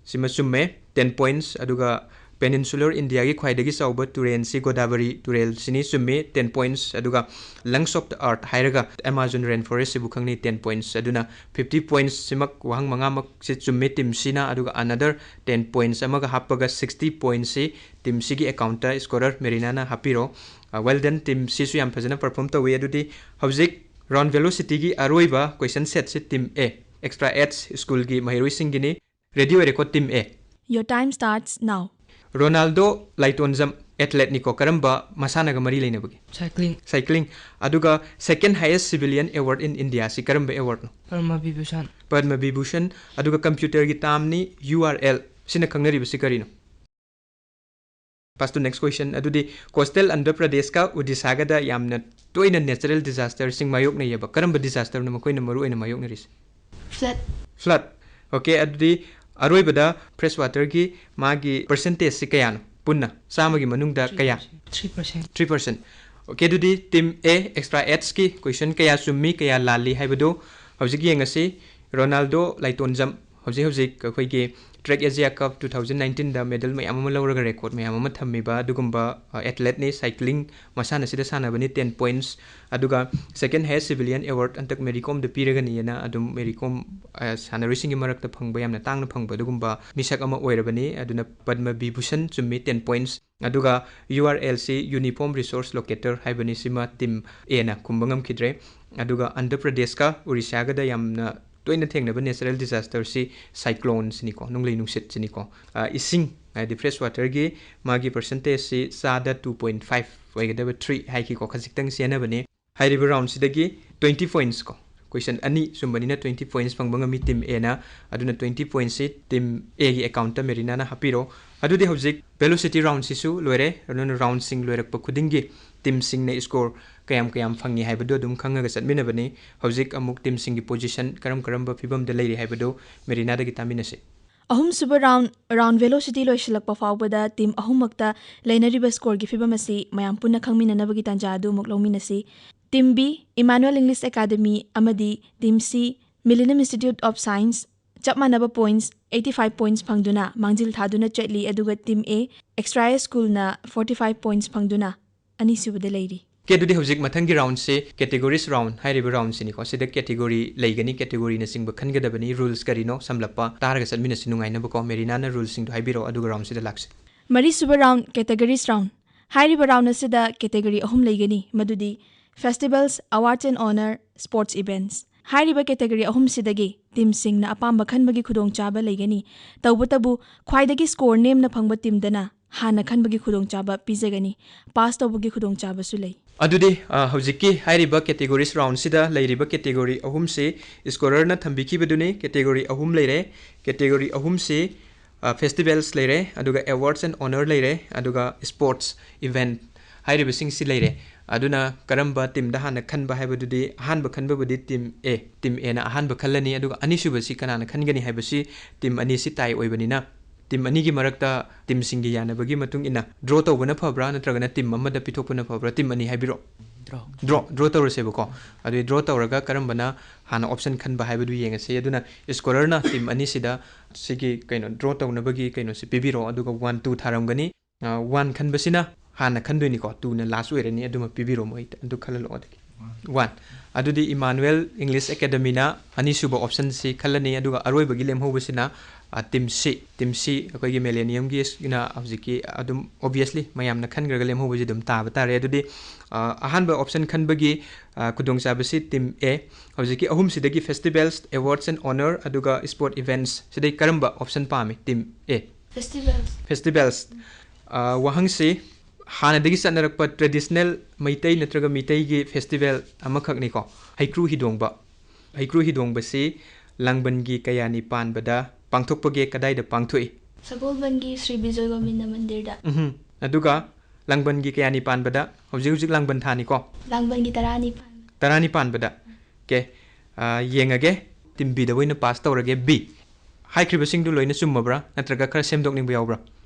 ꯁꯤꯃ ꯆꯨꯝꯃꯦ, ten points꯫ ꯑꯗꯨꯒ Peninsular Indiaꯒꯤ ꯈ꯭ꯋꯥꯏꯗꯒꯤ ꯆꯥꯎꯕ ꯇꯨꯔꯦꯟꯁꯤ Godavari ꯇꯨꯔꯦꯜꯁꯤꯅꯤ, ꯆꯨꯝꯃꯤ, ten points꯫ ꯑꯗꯨꯒ Lungs of the Earth ꯍꯥꯏꯔꯒ Amazon rainforest ꯁꯤꯕꯨ ꯈꯪꯅꯩ, ten points꯫ ꯑꯗꯨꯅ fifty points ꯁꯤꯃꯛ, ꯋꯥꯍꯪ ꯃꯉꯥꯃꯛꯁꯦ ꯆꯨꯝꯃꯤ team Cꯅ꯫ ꯑꯗꯨꯒ another ten points ꯑꯃꯒ ꯍꯥꯞꯄꯒ sixty pointsꯁꯤ team Cꯒꯤ accountꯇ scorer ꯃꯦꯔꯤꯅꯥꯅ ꯍꯥꯞꯄꯤꯔꯣ꯫ Well done, team Cꯁꯨ ꯌꯥꯝ ꯐꯖꯅ perform ꯇꯧꯏ꯫ ꯑꯗꯨꯗꯤ ꯍꯧꯖꯤꯛ round velocityꯒꯤ ꯑꯔꯣꯏꯕ question setꯁꯤ team A, Extra H Schoolꯒꯤ ꯃꯍꯩꯔꯣꯏꯁꯤꯡꯒꯤꯅꯤ꯫ Ready ꯑꯣꯏꯔꯦꯀꯣ team A? Your time starts now. Ronaldo ꯂꯥꯏꯇꯣꯟꯖꯝ athleteꯅꯤꯀꯣ, ꯀꯔꯝꯕ ꯃꯁꯥꯟꯅꯒ ꯃꯔꯤ ꯂꯩꯅꯕꯒꯦ? Cycling. Cycling꯫ ꯑꯗꯨꯒ second highest civilian award in Indiaꯁꯤ ꯀꯔꯝꯕ awardꯅꯣ? Padma Vibhushan. Padma Vibhushan꯫ ꯑꯗꯨꯒ computerꯒꯤ termꯅꯤ, U R L꯫ ꯁꯤꯅ ꯈꯪꯅꯔꯤꯕꯁꯤ ꯀꯔꯤꯅꯣ? Pass to next question꯫ ꯑꯗꯨꯗꯤ coastal Andhra Pradeshꯀ Odishaꯒꯗ ꯌꯥꯝꯅ ꯇꯣꯏꯅ natural disasterꯁꯤꯡ ꯃꯥꯌꯣꯛꯅꯩꯌꯦꯕ꯫ ꯀꯔꯝꯕ disasterꯅꯣ ꯃꯈꯣꯏꯅ ꯃꯔꯨ ꯑꯣꯏꯅ ꯃꯥꯌꯣꯛꯅꯔꯤꯁꯦ? Flood. Flood꯫ Okay, ꯑꯗꯨꯗꯤ ꯑꯔꯣꯏꯕꯗ fresh waterꯒꯤ ꯃꯥꯒꯤ percentageꯁꯤ ꯀꯌꯥꯅꯣ? ꯄꯨꯟꯅ ꯆꯥꯝꯃꯒꯤ ꯃꯅꯨꯡꯗ ꯀꯌꯥ? Three percent. Three percent꯫ Okay, ꯑꯗꯨꯗꯤ team A, Extra Hꯀꯤ question ꯀꯌꯥ ꯆꯨꯝꯃꯤ, ꯀꯌꯥ ꯂꯥꯜꯂꯤ ꯍꯥꯏꯕꯗꯨ ꯍꯧꯖꯤꯛ ꯌꯦꯡꯉꯁꯤ꯫ ꯔꯣꯅꯥꯜꯗꯣ ꯂꯥꯏꯇꯣꯟꯖꯝ ꯍꯧꯖꯤꯛ ꯍꯧꯖꯤꯛ ꯑꯩꯈꯣꯏꯒꯤ track Asia cup two thousand ꯅꯥꯏꯟꯇꯤꯟꯗ ꯃꯦꯗꯜ ꯃꯌꯥꯝ ꯑꯃ ꯂꯧꯔꯒ ꯔꯦꯀꯣꯔꯗ ꯃꯌꯥꯝ ꯑꯃ ꯊꯝꯃꯤꯕ ꯑꯗꯨꯒꯨꯝꯕ ꯑꯦꯊꯂꯦꯠꯅꯤ꯫ ꯁꯥꯏꯀ꯭ꯂꯤꯡ ꯃꯁꯥꯟꯅꯁꯤꯗ ꯁꯥꯟꯅꯕꯅꯤ, ꯇꯦꯟ ꯄꯣꯏꯟꯠꯁ꯫ ꯑꯗꯨꯒ ꯁꯦꯀꯦꯟ ꯍꯥꯏꯌꯦꯁ ꯁꯤꯚꯤꯂꯤꯌꯟ ꯑꯦꯋꯥꯔꯗ ꯍꯟꯗꯛ ꯃꯦꯔꯤ ꯀꯣꯝꯗ ꯄꯤꯔꯒꯅꯤꯅ ꯑꯗꯨꯝ ꯃꯦꯔꯤ ꯀꯣꯝ ꯁꯥꯟꯅꯔꯣꯏꯁꯤꯡꯒꯤ ꯃꯔꯛꯇ ꯐꯪꯕ ꯌꯥꯝꯅ ꯇꯥꯡꯅ ꯐꯪꯕ ꯑꯗꯨꯒꯨꯝꯕ ꯃꯤꯁꯛ ꯑꯃ ꯑꯣꯏꯔꯕꯅꯤ꯫ ꯑꯗꯨꯅ ꯄꯗꯃ ꯕꯤꯚꯨꯁꯟ ꯆꯨꯝꯃꯤ, ꯇꯦꯟ ꯄꯣꯏꯟꯠꯁ꯫ ꯑꯗꯨꯒ U R L C uniform resource locator ꯍꯥꯏꯕꯅꯤ, ꯁꯤꯃ ꯇꯤꯝ ꯑꯦꯅ ꯈꯨꯝꯕ ꯉꯝꯈꯤꯗ꯭ꯔꯦ꯫ ꯑꯗꯨꯒ ꯑꯟꯙ꯭ꯔ ꯄ꯭ꯔꯗꯦꯁꯀ ꯎꯔꯤꯁꯥꯒꯗ ꯌꯥꯝꯅ ꯇꯣꯏꯅ ꯊꯦꯡꯅꯕ ꯅꯦꯆꯔꯦꯜ ꯗꯤꯖꯥꯁꯇꯔꯁꯤ ꯁꯥꯏꯀ꯭ꯂꯣꯟꯁꯤꯅꯤꯀꯣ, ꯅꯣꯡꯂꯩ ꯅꯨꯡꯁꯤꯠꯁꯤꯅꯤꯀꯣ꯫ ꯑ, ꯏꯁꯤꯡ ꯍꯥꯏꯗꯤ ꯐ꯭ꯔꯦꯁ ꯋꯥꯇꯔꯒꯤ ꯃꯥꯒꯤ ꯄꯔꯁꯦꯟꯇꯦꯖꯁꯤ ꯆꯥꯗ ꯇꯨ ꯄꯣꯏꯟꯠ ꯐꯥꯏꯚ ꯑꯣꯏꯒꯗꯕ, ꯊ꯭ꯔꯤ ꯍꯥꯏꯈꯤꯀꯣ, ꯈꯖꯤꯛꯇꯪ ꯆꯦꯟꯅꯕꯅꯤ꯫ ꯍꯥꯏꯔꯤꯕ ꯔꯥꯎꯟꯁꯤꯗꯒꯤ ꯇ꯭ꯋꯦꯟꯇꯤ ꯄꯣꯏꯟꯠꯁꯀꯣ, ꯀꯣꯏꯁꯟ ꯑꯅꯤ ꯆꯨꯝꯕꯅꯤꯅ ꯇ꯭ꯋꯦꯟꯇꯤ ꯄꯣꯏꯟꯠꯁ ꯐꯪꯕ ꯉꯝꯃꯤ ꯇꯤꯝ ꯑꯦꯅ꯫ ꯑꯗꯨꯅ ꯇ꯭ꯋꯦꯟꯇꯤ ꯄꯣꯏꯟꯠꯁꯤ ꯇꯤꯝ ꯑꯦꯒꯤ ꯑꯦꯀꯥꯎꯟꯠꯇ ꯃꯦꯔꯤꯅꯥꯅ ꯍꯥꯞꯄꯤꯔꯣ꯫ ꯑꯗꯨꯗꯤ ꯍꯧꯖꯤꯛ ꯚꯦꯂꯣꯁꯤꯇꯤ ꯔꯥꯎꯟꯁꯤꯁꯨ ꯂꯣꯏꯔꯦ꯫ ꯑꯗꯨꯅ ꯔꯥꯎꯟꯁꯤꯡ ꯂꯣꯏꯔꯛꯄ ꯈꯨꯗꯤꯡꯒꯤ ꯇꯤꯝꯁꯤꯡꯅ ꯁ꯭ꯀꯣꯔ ꯀꯌꯥꯝ ꯀꯌꯥꯝ ꯐꯪꯉꯤ ꯍꯥꯏꯕꯗꯨ ꯑꯗꯨꯝ ꯈꯪꯉꯒ ꯆꯠꯃꯤꯟꯅꯕꯅꯤ꯫ ꯍꯧꯖꯤꯛ ꯑꯃꯨꯛ ꯇꯤꯝꯁꯤꯡꯒꯤ ꯄꯣꯖꯤꯁꯟ ꯀꯔꯝ ꯀꯔꯝꯕ ꯐꯤꯕꯝꯗ ꯂꯩꯔꯤ ꯍꯥꯏꯕꯗꯨ ꯃꯦꯔꯤꯅꯥꯗꯒꯤ ꯇꯥꯃꯤꯟꯅꯁꯤ꯫ ꯑꯍꯨꯝꯁꯨꯕ ꯔꯥꯎꯟ, ꯔꯥꯎꯟ ꯚꯦꯂꯣꯁꯤꯇꯤ ꯂꯣꯏꯁꯤꯜꯂꯛꯄ ꯐꯥꯎꯕꯗ ꯇꯤꯝ ꯑꯍꯨꯝꯃꯛꯇ ꯂꯩꯅꯔꯤꯕ ꯁ꯭ꯀꯣꯔꯒꯤ ꯐꯤꯕꯝ ꯑꯁꯤ ꯃꯌꯥꯝ ꯄꯨꯟꯅ ꯈꯪꯃꯤꯟꯅꯅꯕꯒꯤ ꯇꯥꯟꯖꯥ ꯑꯗꯨ ꯑꯃꯨꯛ ꯂꯧꯃꯤꯟꯅꯁꯤ꯫ Team B, Emmanuel English academy ꯑꯃꯗꯤ ꯇꯤꯝ ꯁꯤ, ꯃꯤꯂꯦꯅꯤꯌꯝ ꯏꯟꯁꯇꯤꯇ꯭ꯌꯨꯠ ꯑꯣꯐ ꯁꯥꯏꯟꯁ, ꯆꯞ ꯃꯥꯟꯅꯕ ꯄꯣꯏꯟꯠꯁ, ꯑꯩꯠꯇꯤ ꯐꯥꯏꯚ ꯄꯣꯏꯟꯠꯁ ꯐꯪꯗꯨꯅ ꯃꯥꯡꯖꯤꯜ ꯊꯥꯗꯨꯅ ꯆꯠꯂꯤ꯫ ꯑꯗꯨꯒ team A, extra ꯁ꯭ꯀꯨꯜꯅ forty five points ꯐꯪꯗꯨꯅ ꯑꯅꯤꯁꯨꯕꯗ ꯂꯩꯔꯤ꯫ ꯀꯦ, ꯑꯗꯨꯗꯤ ꯍꯧꯖꯤꯛ ꯃꯊꯪꯒꯤ ꯔꯥꯎꯟꯁꯦ ꯀꯦꯇꯦꯒꯣꯔꯤꯁ ꯔꯥꯎꯟ ꯍꯥꯏꯔꯤꯕ ꯔꯥꯎꯟꯁꯤꯅꯤꯀꯣ꯫ ꯁꯤꯗ ꯀꯦꯇꯦꯒꯣꯔꯤ ꯂꯩꯒꯅꯤ, ꯀꯦꯇꯦꯒꯣꯔꯤꯅꯆꯤꯡꯕ ꯈꯟꯒꯗꯕꯅꯤ꯫ ꯔꯨꯜꯁ ꯀꯔꯤꯅꯣ ꯁꯝꯂꯞꯄ ꯇꯥꯔꯒ ꯆꯠꯃꯤꯟꯅꯁꯤ ꯅꯨꯡꯉꯥꯏꯅꯕꯀꯣ꯫ ꯃꯦꯔꯤꯅꯥꯅ ꯔꯨꯜꯁꯤꯡꯗꯣ ꯍꯥꯏꯕꯤꯔꯛꯑꯣ, ꯑꯗꯨꯒ ꯔꯥꯎꯟꯁꯤꯗ ꯂꯥꯛꯁꯤ꯫ ꯃꯔꯤꯁꯨꯕ ꯔꯥꯎꯟ, ꯀꯦꯇꯦꯒꯣꯔꯤꯁ ꯔꯥꯎꯟ꯫ ꯍꯥꯏꯔꯤꯕ ꯔꯥꯎꯟ ꯑꯁꯤꯗ ꯀꯦꯇꯦꯒꯣꯔꯤ ꯑꯍꯨꯝ ꯂꯩꯒꯅꯤ, ꯃꯗꯨꯗꯤ ꯐꯦꯁꯇꯤꯚꯦꯜꯁ, ꯑꯦꯋꯥꯔꯗꯁ ꯑꯦꯟ ꯑꯣꯅꯔ, ꯁ꯭ꯄꯣꯔꯠꯁ ꯏꯚꯦꯟꯠꯁ꯫ ꯍꯥꯏꯔꯤꯕ ꯀꯦꯇꯦꯒꯣꯔꯤ ꯑꯍꯨꯝꯁꯤꯗꯒꯤ ꯇꯤꯝꯁꯤꯡꯅ ꯑꯄꯥꯝꯕ ꯈꯟꯕꯒꯤ ꯈꯨꯗꯣꯡꯆꯥꯕ ꯂꯩꯒꯅꯤ꯫ ꯇꯧꯕꯇꯕꯨ ꯈ꯭ꯋꯥꯏꯗꯒꯤ ꯁ꯭ꯀꯣꯔ ꯅꯦꯝꯅ ꯐꯪꯕ ꯇꯤꯝꯗꯅ ꯍꯥꯟꯅ ꯈꯟꯕꯒꯤ ꯈꯨꯗꯣꯡꯆꯥꯕ ꯄꯤꯖꯒꯅꯤ꯫ ꯄꯥꯁ ꯇꯧꯕꯒꯤ ꯈꯨꯗꯣꯡꯆꯥꯕꯁꯨ ꯂꯩ꯫ ꯑꯗꯨꯗꯤ, ꯑ, ꯍꯧꯖꯤꯛꯀꯤ ꯍꯥꯏꯔꯤꯕ ꯀꯦꯇꯦꯒꯣꯔꯤꯁ ꯔꯥꯎꯟꯁꯤꯗ ꯂꯩꯔꯤꯕ ꯀꯦꯇꯦꯒꯣꯔꯤ ꯑꯍꯨꯝꯁꯤ ꯁ꯭ꯀꯣꯔꯔꯅ ꯊꯝꯕꯤꯈꯤꯕꯗꯨꯅꯤ꯫ ꯀꯦꯇꯦꯒꯣꯔꯤ ꯑꯍꯨꯝ ꯂꯩꯔꯦ꯫ ꯀꯦꯇꯦꯒꯣꯔꯤ ꯑꯍꯨꯝꯁꯤ, ꯑ, ꯐꯦꯁꯇꯤꯚꯦꯜꯁ ꯂꯩꯔꯦ, ꯑꯗꯨꯒ ꯑꯦꯋꯥꯔꯗꯁ ꯑꯦꯟ ꯑꯣꯅꯔ ꯂꯩꯔꯦ, ꯑꯗꯨꯒ ꯁ꯭ꯄꯣꯔꯠꯁ ꯏꯚꯦꯟꯠ ꯍꯥꯏꯔꯤꯕꯁꯤꯡꯁꯤ ꯂꯩꯔꯦ꯫ ꯑꯗꯨꯅ ꯀꯔꯝꯕ ꯇꯤꯝꯗ ꯍꯥꯟꯅ ꯈꯟꯕ ꯍꯥꯏꯕꯗꯨꯗꯤ, ꯑꯍꯥꯟꯕ ꯈꯟꯕꯕꯨꯗꯤ ꯇꯤꯝ ꯑꯦ, ꯇꯤꯝ ꯑꯦꯅ ꯑꯍꯥꯟꯕ ꯈꯜꯂꯅꯤ, ꯑꯗꯨꯒ ꯑꯅꯤꯁꯨꯕꯁꯤ ꯀꯅꯥꯅ ꯈꯟꯒꯅꯤ ꯍꯥꯏꯕꯁꯤ ꯇꯤꯝ ꯑꯅꯤꯁꯤ ꯇꯥꯏ ꯑꯣꯏꯕꯅꯤꯅ, ꯇꯤꯝ ꯑꯅꯤꯒꯤ ꯃꯔꯛꯇ ꯇꯤꯝꯁꯤꯡꯒꯤ ꯌꯥꯅꯕꯒꯤ ꯃꯇꯨꯡ ꯏꯟꯅ ꯗ꯭ꯔꯣ ꯇꯧꯕꯅ ꯐꯕ꯭ꯔꯥ ꯅꯠꯇ꯭ꯔꯒꯅ ꯇꯤꯝ ꯑꯃꯗ ꯄꯤꯊꯣꯛꯄꯅ ꯐꯕ꯭ꯔꯥ? ꯇꯤꯝ ꯑꯅꯤ ꯍꯥꯏꯕꯤꯔꯛꯑꯣ꯫ draw draw ꯇꯧꯔꯁꯦꯕꯀꯣ꯫ ꯑꯗꯨꯗꯤ draw ꯇꯧꯔꯒ ꯀꯔꯝꯕꯅ ꯍꯥꯟꯅ option ꯈꯟꯕ ꯍꯥꯏꯕꯗꯨ ꯌꯦꯡꯉꯁꯤ꯫ ꯑꯗꯨꯅ scorerꯅ team ꯑꯅꯤꯁꯤꯗ ꯁꯤꯒꯤ ꯀꯩꯅꯣ draw ꯇꯧꯅꯕꯒꯤ ꯀꯩꯅꯣꯁꯦ ꯄꯤꯕꯤꯔꯣ, ꯑꯗꯨꯒ one two ꯊꯥꯔꯝꯒꯅꯤ꯫ ꯋꯥꯟ ꯈꯟꯕꯁꯤꯅ ꯍꯥꯟꯅ ꯈꯟꯗꯣꯏꯅꯤꯀꯣ, ꯇꯨꯅ ꯂꯥꯁ ꯑꯣꯏꯔꯅꯤ꯫ ꯑꯗꯨꯃ ꯄꯤꯕꯤꯔꯣ, ꯃꯣꯏ ꯑꯗꯨ ꯈꯜꯍꯜꯂꯛꯑꯣ꯫ ꯑꯗꯒꯤ ꯋꯥꯟ꯫ ꯑꯗꯨꯗꯤ Emmanuel English Academyꯅ ꯑꯅꯤꯁꯨꯕ optionꯁꯤ ꯈꯜꯂꯅꯤ, ꯑꯗꯨꯒ ꯑꯔꯣꯏꯕꯒꯤ ꯂꯦꯝꯍꯧꯕꯁꯤꯅ team C, team C ꯑꯩꯈꯣꯏꯒꯤ Millenniumꯒꯤꯅ ꯍꯧꯖꯤꯛꯀꯤ ꯑꯗꯨꯝ obviously ꯃꯌꯥꯝꯅ ꯈꯟꯈ꯭ꯔꯒ ꯂꯦꯝꯍꯧꯕꯁꯤ ꯑꯗꯨꯝ ꯇꯥꯕ ꯇꯥꯔꯦ꯫ ꯑꯗꯨꯗꯤ ꯑꯍꯥꯟꯕ option ꯈꯟꯕꯒꯤ ꯈꯨꯗꯣꯡꯆꯥꯕꯁꯤ team A꯫ ꯍꯧꯖꯤꯛꯀꯤ ꯑꯍꯨꯝꯁꯤꯗꯒꯤ festivals, awards and honour ꯑꯗꯨꯒ sport events ꯁꯤꯗꯩ ꯀꯔꯝꯕ option ꯄꯥꯝꯃꯤ? Team A꯫ Festivals꯫ Festivals꯫ ꯋꯥꯍꯪꯁꯤ ꯍꯥꯟꯅꯗꯒꯤ ꯆꯠꯅꯔꯛꯄ traditional ꯃꯩꯇꯩ ꯅꯠꯇ꯭ꯔꯒ ꯃꯤꯇꯩꯒꯤ festival ꯑꯃꯈꯛꯅꯤꯀꯣ, ꯍꯩꯀ꯭ꯔꯨ ꯍꯤꯗꯣꯡꯕ꯫ ꯍꯩꯀ꯭ꯔꯨ ꯍꯤꯗꯣꯡꯕꯁꯤ ꯂꯥꯡꯕꯟꯒꯤ ꯀꯌꯥꯅꯤ ꯄꯥꯟꯕꯗ ꯄꯥꯡꯊꯣꯛꯄꯒꯦ? ꯀꯗꯥꯏꯗ ꯄꯥꯡꯊꯣꯛꯏ? ꯁꯒꯣꯜꯕꯟꯒꯤ ꯁ꯭ꯔꯤ ꯕꯤꯖꯣꯏ ꯒꯣꯕꯤꯟꯗ ꯃꯟꯗꯤꯔꯗ꯫ ꯎꯝꯍꯨꯝ꯫ ꯑꯗꯨꯒ ꯂꯥꯡꯕꯟꯒꯤ ꯀꯌꯥꯅꯤ ꯄꯥꯟꯕꯗ, ꯍꯧꯖꯤꯛ ꯍꯧꯖꯤꯛ ꯂꯥꯡꯕꯟ ꯊꯥꯅꯤꯀꯣ? ꯂꯥꯡꯕꯟꯒꯤ ꯇꯔꯥꯅꯤ ꯄꯥꯟꯕꯗ꯫ ꯇꯔꯥꯅꯤ ꯄꯥꯟꯕꯗ꯫ ꯑꯣꯀꯦ꯫ ꯌꯦꯡꯉꯒꯦ꯫ Team Bꯗ ꯑꯣꯏꯅ pass ꯇꯧꯔꯒꯦ꯫ B꯫ ꯍꯥꯏꯈ꯭ꯔꯤꯕꯁꯤꯡꯗꯨ ꯂꯣꯏꯅ ꯆꯨꯝꯃꯕ꯭ꯔꯥ, ꯅꯠꯇ꯭ꯔꯒ ꯈꯔ ꯁꯦꯝꯗꯣꯛꯅꯤꯡꯕ ꯌꯥꯎꯕ꯭ꯔꯥ?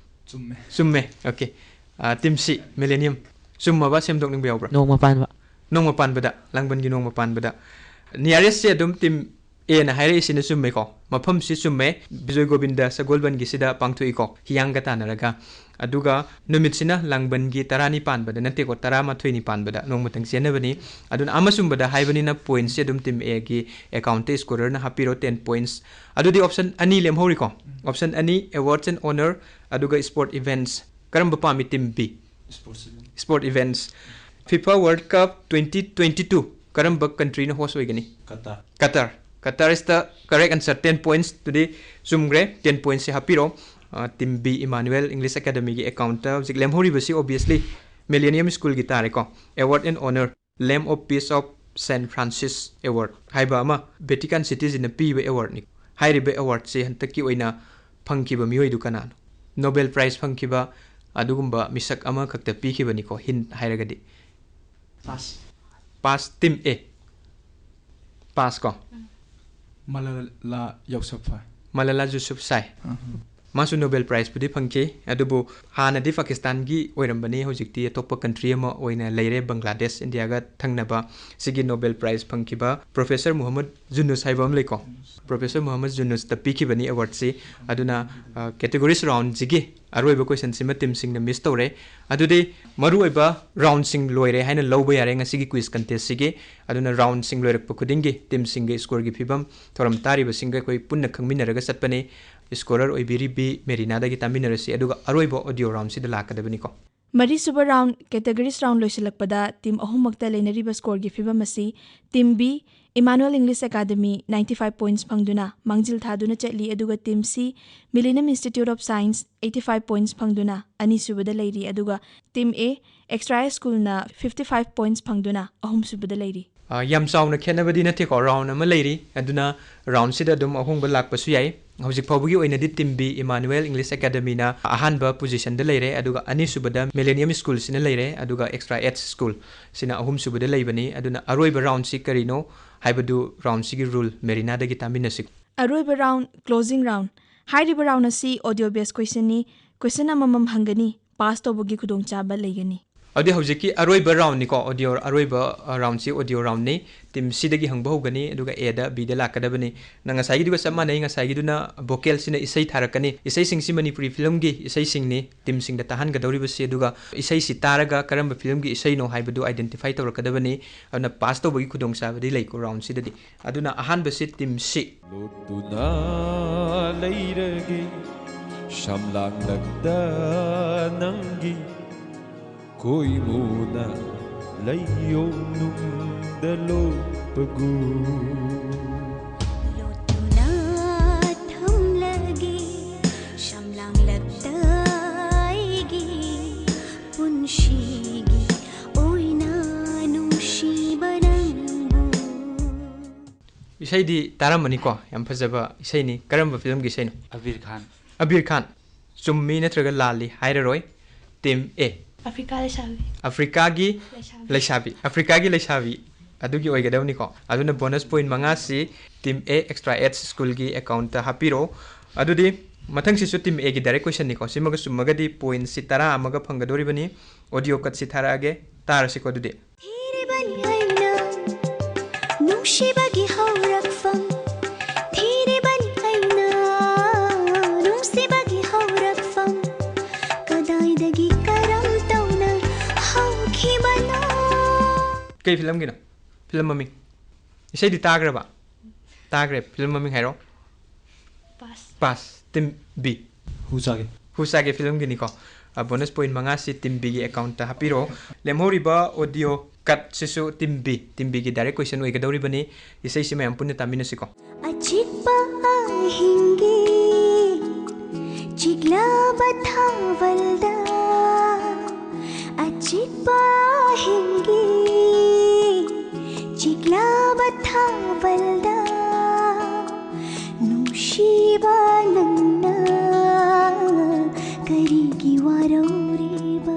ꯆꯨꯝꯃꯦ꯫ ꯆꯨꯝꯃꯦ꯫ ꯑꯣꯀꯦ꯫ Team C, Millennium꯫ ꯆꯨꯝꯃꯕ, ꯁꯦꯝꯗꯣꯛꯅꯤꯡꯕ ꯌꯥꯎꯕ꯭ꯔꯥ? ꯅꯣꯡꯃ ꯄꯥꯟꯕ꯫ ꯅꯣꯡꯃ ꯄꯥꯟꯕꯗ, ꯂꯥꯡꯕꯟꯒꯤ ꯅꯣꯡꯃ ꯄꯥꯟꯕꯗ꯫ Nearestꯁꯦ ꯑꯗꯨꯝ team Aꯅ ꯍꯥꯏꯔꯛꯏꯁꯤꯅ ꯆꯨꯝꯃꯦꯀꯣ꯫ ꯃꯐꯝꯁꯤ ꯆꯨꯝꯃꯦ, ꯕꯤꯖꯣꯏ ꯒꯣꯕꯤꯟꯗ ꯁꯒꯣꯜꯕꯟꯒꯤꯁꯤꯗ ꯄꯥꯡꯊꯣꯛꯏꯀꯣ, ꯍꯤꯌꯥꯡꯒ ꯇꯥꯟꯅꯔꯒ꯫ ꯑꯗꯨꯒ ꯅꯨꯃꯤꯠꯁꯤꯅ ꯂꯥꯡꯕꯟꯒꯤ ꯇꯔꯥꯅꯤ ꯄꯥꯟꯕꯗ ꯅꯠꯇꯦꯀꯣ, ꯇꯔꯥꯃꯥꯊꯣꯏꯅꯤ ꯄꯥꯟꯕꯗ, ꯅꯣꯡꯃꯇꯪ ꯆꯦꯟꯅꯕꯅꯤ꯫ ꯑꯗꯨꯅ ꯑꯃ ꯆꯨꯝꯕꯗ ꯍꯥꯏꯕꯅꯤꯅ pointsꯁꯦ ꯑꯗꯨꯝ team Aꯒꯤ accountꯇ scorerꯅ ꯍꯥꯞꯄꯤꯔꯣ, ten points꯫ ꯑꯗꯨꯗꯤ option ꯑꯅꯤ ꯂꯦꯝꯍꯧꯔꯤꯀꯣ꯫ Option ꯑꯅꯤ, awards and honour ꯑꯗꯨꯒ sport events꯫ ꯀꯔꯝꯕ ꯄꯥꯝꯃꯤ? Team B꯫ Sports event꯫ Sport events꯫ FIFA World Cup twenty twenty two ꯀꯔꯝꯕ countryꯅ host ꯑꯣꯏꯒꯅꯤ? Qatar꯫ Qatar꯫ Qatar is the correct answer, ten points꯫ ꯑꯗꯨꯗꯤ ꯆꯨꯝꯈ꯭ꯔꯦ, ten pointsꯁꯦ ꯍꯥꯞꯄꯤꯔꯣ꯫ Team B, Emmanuel English Academyꯒꯤ accountꯇ ꯍꯧꯖꯤꯛ ꯂꯦꯝꯍꯧꯔꯤꯕꯁꯤ obviously Millennium Schoolꯒꯤ ꯇꯥꯔꯦꯀꯣ꯫ Award and Honour, Lamb of Peace of Saint Francis Award ꯍꯥꯏꯕ ꯑꯃ Vatican Cityꯁꯤꯅ ꯄꯤꯕ awardꯅꯤ꯫ ꯍꯥꯏꯔꯤꯕ awardꯁꯦ ꯍꯟꯗꯛꯀꯤ ꯑꯣꯏꯅ ꯐꯪꯈꯤꯕ ꯃꯤꯑꯣꯏꯗꯨ ꯀꯅꯥꯅꯣ? Nobel Prize ꯐꯪꯈꯤꯕ ꯑꯗꯨꯒꯨꯝꯕ ꯃꯤꯁꯛ ꯑꯃꯈꯛꯇ ꯄꯤꯈꯤꯕꯅꯤꯀꯣ, hint ꯍꯥꯏꯔꯒꯗꯤ꯫ Pass꯫ Pass꯫ Team A꯫ Pass ꯀꯣ꯫ Malala Yousafzai꯫ Malala Yousafzai꯫ ꯑꯍ꯫ ꯃꯥꯁꯨ Nobel Prizeꯄꯨꯗꯤ ꯐꯪꯈꯤ, ꯑꯗꯨꯕꯨ ꯍꯥꯟꯅꯗꯤ ꯄꯥꯀꯤꯁꯇꯥꯟꯒꯤ ꯑꯣꯏꯔꯝꯕꯅꯤ, ꯍꯧꯖꯤꯛꯇꯤ ꯑꯇꯣꯞꯄ country ꯑꯃ ꯑꯣꯏꯅ ꯂꯩꯔꯦ, ꯕꯪꯒ꯭ꯂꯥꯗꯦꯁ, ꯏꯟꯗꯤꯌꯥꯒ ꯊꯪꯅꯕ꯫ ꯁꯤꯒꯤ Nobel Prize ꯐꯪꯈꯤꯕ Professor ꯃꯨꯍꯝꯃꯗ ꯖꯨꯅꯨꯁ ꯍꯥꯏꯕ ꯑꯃ ꯂꯩꯀꯣ, Professor ꯃꯨꯍꯝꯃꯗ ꯖꯨꯅꯨꯁꯇ ꯄꯤꯈꯤꯕꯅꯤ awardꯁꯤ꯫ ꯑꯗꯨꯅ, ꯑ, categories roundꯁꯤꯒꯤ ꯑꯔꯣꯏꯕ questionꯁꯤꯃ teamꯁꯤꯡꯅ miss ꯇꯧꯔꯦ꯫ ꯑꯗꯨꯗꯤ ꯃꯔꯨꯑꯣꯏꯕ roundꯁꯤꯡ ꯂꯣꯏꯔꯦ ꯍꯥꯏꯅ ꯂꯧꯕ ꯌꯥꯔꯦ ꯉꯁꯤꯒꯤ quiz contestꯁꯤꯒꯤ꯫ ꯑꯗꯨꯅ roundꯁꯤꯡ ꯂꯣꯏꯔꯛꯄ ꯈꯨꯗꯤꯡꯒꯤ teamꯁꯤꯡꯒꯤ scoreꯒꯤ ꯐꯤꯕꯝ ꯊꯧꯔꯝ ꯇꯥꯔꯤꯕꯁꯤꯡꯒ ꯑꯩꯈꯣꯏ ꯄꯨꯟꯅ ꯈꯪꯃꯤꯟꯅꯔꯒ ꯆꯠꯄꯅꯤ꯫ Scorer ꯑꯣꯏꯕꯤꯔꯤꯕꯤ ꯃꯦꯔꯤꯅꯥꯗꯒꯤ ꯇꯥꯃꯤꯟꯅꯔꯁꯤ, ꯑꯗꯨꯒ ꯑꯔꯣꯏꯕ audio roundꯁꯤꯗ ꯂꯥꯛꯀꯗꯕꯅꯤꯀꯣ꯫ ꯃꯔꯤꯁꯨꯕ round, categories round ꯂꯣꯏꯁꯤꯜꯂꯛꯄꯗ team ꯑꯍꯨꯝꯃꯛꯇ ꯂꯩꯅꯔꯤꯕ scoreꯒꯤ ꯐꯤꯕꯝ ꯑꯁꯤ: Team B, Emmanuel English Academy ninety five points ꯐꯪꯗꯨꯅ ꯃꯥꯡꯖꯤꯜ ꯊꯥꯗꯨꯅ ꯆꯠꯂꯤ, ꯑꯗꯨꯒ Team C, Millennium Institute of Science eighty five points ꯐꯪꯗꯨꯅ ꯑꯅꯤꯁꯨꯕꯗ ꯂꯩꯔꯤ, ꯑꯗꯨꯒ Team A, Extra Schoolꯅ fifty five points ꯐꯪꯗꯨꯅ ꯑꯍꯨꯝꯁꯨꯕꯗ ꯂꯩꯔꯤ꯫ ꯑ, ꯌꯥꯝ ꯆꯥꯎꯅ ꯈꯦꯠꯅꯕꯗꯤ ꯅꯠꯇꯦꯀꯣ, round ꯑꯃ ꯂꯩꯔꯤ, ꯑꯗꯨꯅ roundꯁꯤꯗ ꯑꯗꯨꯝ ꯑꯍꯣꯡꯕ ꯂꯥꯛꯄꯁꯨ ꯌꯥꯏ꯫ ꯍꯧꯖꯤꯛ ꯐꯥꯎꯕꯒꯤ ꯑꯣꯏꯅꯗꯤ Team B, Emmanuel English Academyꯅ ꯑꯍꯥꯟꯕ positionꯗ ꯂꯩꯔꯦ, ꯑꯗꯨꯒ ꯑꯅꯤꯁꯨꯕꯗ Millennium Schoolꯁꯤꯅ ꯂꯩꯔꯦ, ꯑꯗꯨꯒ Extra Ed Schoolꯁꯤꯅ ꯑꯍꯨꯝꯁꯨꯕꯗ ꯂꯩꯕꯅꯤ꯫ ꯑꯗꯨꯅ ꯑꯔꯣꯏꯕ roundꯁꯤ ꯀꯔꯤꯅꯣ ꯍꯥꯏꯕꯗꯨ roundꯁꯤꯒꯤ rule ꯃꯦꯔꯤꯅꯥꯗꯒꯤ ꯇꯥꯃꯤꯟꯅꯁꯤ꯫ ꯑꯔꯣꯏꯕ round, closing round꯫ ꯍꯥꯏꯔꯤꯕ round ꯑꯁꯤ audio based questionꯅꯤ꯫ Question ꯑꯃꯃꯝ ꯍꯪꯒꯅꯤ, pass ꯇꯧꯕꯒꯤ ꯈꯨꯗꯣꯡꯆꯥꯕ ꯂꯩꯒꯅꯤ꯫ ꯑꯗꯨꯗꯤ ꯍꯧꯖꯤꯛꯀꯤ ꯑꯔꯣꯏꯕ roundꯅꯤꯀꯣ, audio ꯑꯔꯣꯏꯕ, ꯑ, roundꯁꯤ audio roundꯅꯤ꯫ Team Cꯗꯒꯤ ꯍꯪꯕ ꯍꯧꯒꯅꯤ, ꯑꯗꯨꯒ Aꯗ, Bꯗ ꯂꯥꯛꯀꯗꯕꯅꯤ꯫ ꯅꯪ ꯉꯁꯥꯏꯒꯤꯗꯨꯒ ꯆꯞ ꯃꯥꯟꯅꯩ, ꯉꯁꯥꯏꯒꯤꯗꯨꯅ vocalꯁꯤꯅ ꯏꯁꯩ ꯊꯥꯔꯛꯀꯅꯤ꯫ ꯏꯁꯩꯁꯤꯡꯁꯤ ꯃꯅꯤꯄꯨꯔꯤ filmꯒꯤ ꯏꯁꯩꯁꯤꯡꯅꯤ, teamꯁꯤꯡꯗ ꯇꯥꯍꯟꯒꯗꯧꯔꯤꯕꯁꯤ, ꯑꯗꯨꯒ ꯏꯁꯩꯁꯤ ꯇꯥꯔꯒ ꯀꯔꯝꯕ filmꯒꯤ ꯏꯁꯩꯅꯣ ꯍꯥꯏꯕꯗꯨ identify ꯇꯧꯔꯛꯀꯗꯕꯅꯤ꯫ ꯑꯗꯨꯅ pass ꯇꯧꯕꯒꯤ ꯈꯨꯗꯣꯡꯆꯥꯕꯗꯤ ꯂꯩꯀꯣ roundꯁꯤꯗꯗꯤ꯫ ꯑꯗꯨꯅ ꯑꯍꯥꯟꯕꯁꯤ Team C꯫ ꯂꯣꯠꯇꯨꯅ ꯂꯩꯔꯒꯦ ꯁꯝꯂꯥꯡꯂꯛꯇ ꯅꯪꯒꯤ ꯈꯣꯏꯃꯨꯅ ꯂꯩꯌꯣꯡꯅꯨꯡꯗ ꯂꯣꯠꯄꯒꯨ꯫ ꯂꯣꯠꯇꯨꯅ ꯊꯝꯂꯒꯦ ꯁꯝꯂꯥꯡꯂꯛꯇ ꯑꯩꯒꯤ ꯄꯨꯟꯁꯤꯒꯤ ꯑꯣꯏꯅ ꯅꯨꯡꯁꯤꯕ ꯅꯪꯕꯨ꯫ ꯏꯁꯩꯗꯤ ꯇꯥꯔꯝꯃꯅꯤꯀꯣ, ꯌꯥꯝ ꯐꯖꯕ ꯏꯁꯩꯅꯤ꯫ ꯀꯔꯝꯕ filmꯒꯤ ꯏꯁꯩꯅꯣ? ꯑꯕꯤꯔ ꯈꯥꯟ꯫ ꯑꯕꯤꯔ ꯈꯥꯟ꯫ ꯆꯨꯝꯃꯤ ꯅꯠꯇ꯭ꯔꯒ ꯂꯥꯜꯂꯤ ꯍꯥꯏꯔꯔꯣꯏ꯫ Team A꯫ ꯑꯐ꯭ꯔꯤꯀꯥ ꯂꯩꯁꯥꯕꯤ꯫ ꯑꯐ꯭ꯔꯤꯀꯥꯒꯤ ꯂꯩꯁꯥꯕꯤ꯫ ꯂꯩꯁꯥꯕꯤ꯫ ꯑꯐ꯭ꯔꯤꯀꯥꯒꯤ ꯂꯩꯁꯥꯕꯤ ꯑꯗꯨꯒꯤ ꯑꯣꯏꯒꯗꯕꯅꯤꯀꯣ꯫ ꯑꯗꯨꯅ bonus point ꯃꯉꯥꯁꯤ Team A Extra Ed Schoolꯒꯤ accountꯇ ꯍꯥꯞꯄꯤꯔꯣ꯫ ꯑꯗꯨꯗꯤ ꯃꯊꯪꯁꯤꯁꯨ Team A ꯒꯤ direct question ꯅꯤꯀꯣ꯫ ꯁꯤꯃꯒ ꯆꯨꯝꯃꯒꯗꯤ point ꯁꯤ ꯇꯔꯥ ꯑꯃꯒ ꯐꯪꯒꯗꯧꯔꯤꯕꯅꯤ꯫ Audio cut ꯁꯤ ꯊꯥꯔꯛꯑꯒꯦ, ꯇꯥꯔꯁꯤꯀꯣ ꯑꯗꯨꯗꯤ꯫ ꯊꯤꯔꯤꯕꯅꯤ ꯑꯩꯅ ꯅꯨꯡꯁꯤꯕꯒꯤ ꯍꯧꯔꯛꯐꯝ, ꯊꯤꯔꯤꯕꯅꯤ ꯑꯩꯅ ꯅꯨꯡꯁꯤꯕꯒꯤ ꯍꯧꯔꯛꯐꯝ, ꯀꯗꯥꯏꯗꯒꯤ ꯀꯔꯝ ꯇꯧꯅ ꯍꯧꯈꯤꯕꯅꯣ? ꯀꯩ ꯐꯤꯂꯝꯒꯤꯅꯣ? ꯐꯤꯂꯝ ꯃꯃꯤꯡ꯫ ꯏꯁꯩꯗꯤ ꯇꯥꯈ꯭ꯔꯕ? ꯇꯥꯈ꯭ꯔꯦ꯫ ꯐꯤꯂꯝ ꯃꯃꯤꯡ ꯍꯥꯏꯔꯣ꯫ Pass꯫ Pass꯫ Team B꯫ ꯍꯨ ꯆꯥꯒꯦ꯫ ꯍꯨ ꯆꯥꯒꯦ ꯐꯤꯂꯝꯒꯤꯅꯤꯀꯣ꯫ ꯑ, bonus point ꯃꯉꯥꯁꯤ Team B ꯒꯤ account ꯇ ꯍꯥꯞꯄꯤꯔꯣ꯫ ꯂꯦꯝꯍꯧꯔꯤꯕ audio cut ꯁꯤꯁꯨ Team B, Team B ꯒꯤ direct question ꯑꯣꯏꯒꯗꯧꯔꯤꯕꯅꯤ꯫ ꯏꯁꯩꯁꯤ ꯃꯌꯥꯝ ꯄꯨꯟꯅ ꯇꯥꯃꯤꯟꯅꯁꯤꯀꯣ꯫ ꯑꯆꯤꯛꯄ ꯑꯍꯤꯡꯒꯤ ꯆꯤꯛꯂꯕ ꯊꯥꯕꯜꯗ, ꯑꯆꯤꯛꯄ ꯑꯍꯤꯡꯒꯤ ꯆꯤꯛꯂꯕ ꯊꯥꯕꯜꯗ, ꯅꯨꯡꯁꯤꯕ ꯅꯪꯅ ꯀꯔꯤꯒꯤ ꯋꯥꯔꯧꯔꯤꯕ?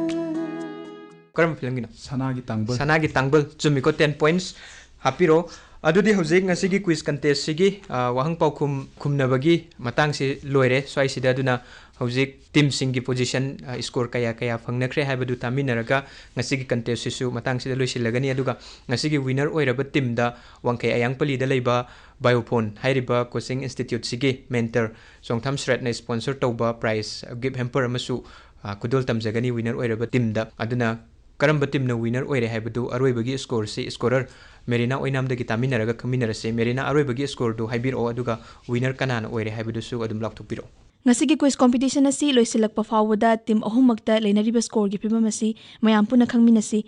ꯀꯔꯝꯕ ꯐꯤꯂꯝꯒꯤꯅꯣ? ꯁꯅꯥꯒꯤ ꯇꯥꯡꯕꯜ꯫ ꯁꯅꯥꯒꯤ ꯇꯥꯡꯕꯜ, ꯆꯨꯝꯃꯤꯀꯣ, ten points ꯍꯥꯞꯄꯤꯔꯣ꯫ ꯑꯗꯨꯗꯤ ꯍꯧꯖꯤꯛ ꯉꯁꯤꯒꯤ quiz contest ꯁꯤꯒꯤ, ꯑ, ꯋꯥꯍꯪ ꯄꯥꯎꯈꯨꯝ ꯈꯨꯝꯅꯕꯒꯤ ꯃꯇꯥꯡꯁꯤ ꯂꯣꯏꯔꯦ ꯁ꯭ꯋꯥꯏꯁꯤꯗ꯫ ꯑꯗꯨꯅ ꯍꯧꯖꯤꯛ team ꯁꯤꯡꯒꯤ position, ꯑ, score ꯀꯌꯥ ꯀꯌꯥ ꯐꯪꯅꯈ꯭ꯔꯦ ꯍꯥꯏꯕꯗꯨ ꯇꯥꯃꯤꯟꯅꯔꯒ ꯉꯁꯤꯒꯤ contest ꯁꯤꯁꯨ ꯃꯇꯥꯡꯁꯤꯗ ꯂꯣꯏꯁꯤꯜꯂꯒꯅꯤ꯫ ꯑꯗꯨꯒ ꯉꯁꯤꯒꯤ winner ꯑꯣꯏꯔꯕ team ꯗ ꯋꯥꯡꯈꯩ ꯑꯌꯥꯡꯄꯜꯂꯤꯗ ꯂꯩꯕ Biophone ꯍꯥꯏꯔꯤꯕ coaching institute ꯁꯤꯒꯤ mentor ꯆꯣꯡꯊꯥꯝ ꯁꯔꯠꯅ sponsor ꯇꯧꯕ prize gift hamper ꯑꯃꯁꯨ, ꯑ, ꯈꯨꯗꯣꯜ ꯇꯝꯖꯒꯅꯤ winner ꯑꯣꯏꯔꯕ team ꯗ꯫ ꯑꯗꯨꯅ ꯀꯔꯝꯕ team ꯅ winner ꯑꯣꯏꯔꯦ ꯍꯥꯏꯕꯗꯨ ꯑꯔꯣꯏꯕꯒꯤ score ꯁꯤ scorer ꯃꯦꯔꯤꯅꯥ ꯑꯣꯏꯅꯥꯝꯗꯒꯤ ꯇꯥꯃꯤꯟꯅꯔꯒ ꯈꯪꯃꯤꯟꯅꯔꯁꯤ꯫ ꯃꯦꯔꯤꯅꯥ, ꯑꯔꯣꯏꯕꯒꯤ score ꯗꯨ ꯍꯥꯏꯕꯤꯔꯛꯑꯣ, ꯑꯗꯨꯒ winner ꯀꯅꯥꯅ ꯑꯣꯏꯔꯦ ꯍꯥꯏꯕꯗꯨꯁꯨ ꯑꯗꯨꯝ ꯂꯥꯎꯊꯣꯛꯄꯤꯔꯛꯑꯣ꯫ ꯉꯁꯤꯒꯤ quiz competition ꯑꯁꯤ ꯂꯣꯏꯁꯤꯜꯂꯛꯄ ꯐꯥꯎꯕꯗ team ꯑꯍꯨꯝꯃꯛꯇ ꯂꯩꯅꯔꯤꯕ score ꯒꯤ ꯐꯤꯕꯝ ꯑꯁꯤ ꯃꯌꯥꯝ ꯄꯨꯟꯅ ꯈꯪꯃꯤꯟꯅꯁꯤ꯫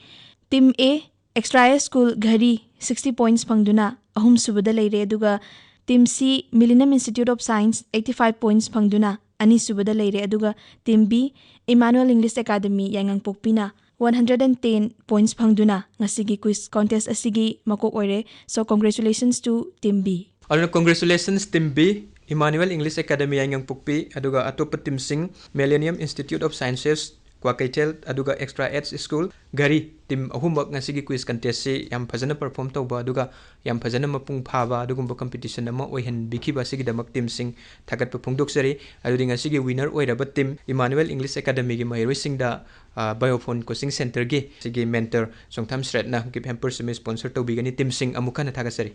Team A, Extra High School ꯘꯔꯤ, sixty points ꯐꯪꯗꯨꯅ ꯑꯍꯨꯝꯁꯨꯕꯗ ꯂꯩꯔꯦ, ꯑꯗꯨꯒ Team C, Millennium Institute of Science, eighty five points ꯐꯪꯗꯨꯅ ꯑꯅꯤꯁꯨꯕꯗ ꯂꯩꯔꯦ, ꯑꯗꯨꯒ Team B, Emmanuel English Academy, ꯌꯥꯏꯉꯪꯄꯣꯛꯄꯤꯅ one hundred and ten points ꯐꯪꯗꯨꯅ ꯉꯁꯤꯒꯤ quiz contest ꯑꯁꯤꯒꯤ ꯃꯀꯣꯛ ꯑꯣꯏꯔꯦ꯫ So, congratulations to Team B. ꯑꯗꯨꯅ congratulations Team B, Emmanuel English Academy ꯌꯥꯏꯉꯪꯄꯣꯛꯄꯤ, ꯑꯗꯨꯒ ꯑꯇꯣꯞꯄ team ꯁꯤꯡ Millennium Institute of Sciences, Kwakeithel, ꯑꯗꯨꯒ Extra Ed School, ꯘꯔꯤ, team ꯑꯍꯨꯝꯃꯛ ꯉꯁꯤꯒꯤ quiz contest-ꯁꯤ ꯌꯥꯝ ꯐꯖꯅ perform ꯇꯧꯕ, ꯑꯗꯨꯒ ꯌꯥꯝ ꯐꯖꯅ ꯃꯄꯨꯡ ꯐꯥꯕ ꯑꯗꯨꯒꯨꯝꯕ competition ꯑꯃ ꯑꯣꯏꯍꯟꯕꯤꯈꯤꯕ ꯑꯁꯤꯒꯤꯗꯃꯛ team-ꯁꯤꯡ ꯊꯥꯒꯠꯄ ꯐꯣꯡꯗꯣꯛꯆꯔꯤ꯫ ꯑꯗꯨꯗꯤ ꯉꯁꯤꯒꯤ winner ꯑꯣꯏꯔꯕ team Emmanuel English Academy-ꯒꯤ ꯃꯍꯩꯔꯣꯏꯁꯤꯡꯗ, ꯑ, Biophone Coaching Center-ꯒꯤ ꯁꯤꯒꯤ mentor ꯆꯣꯡꯊꯥꯝ ꯁ꯭ꯔꯦꯠꯅ gift hamper-ꯁꯤ ꯑꯃ sponsor ꯇꯧꯕꯤꯒꯅꯤ꯫ Team-ꯁꯤꯡ ꯑꯃꯨꯛ ꯍꯟꯅ ꯊꯥꯒꯠꯆꯔꯤ꯫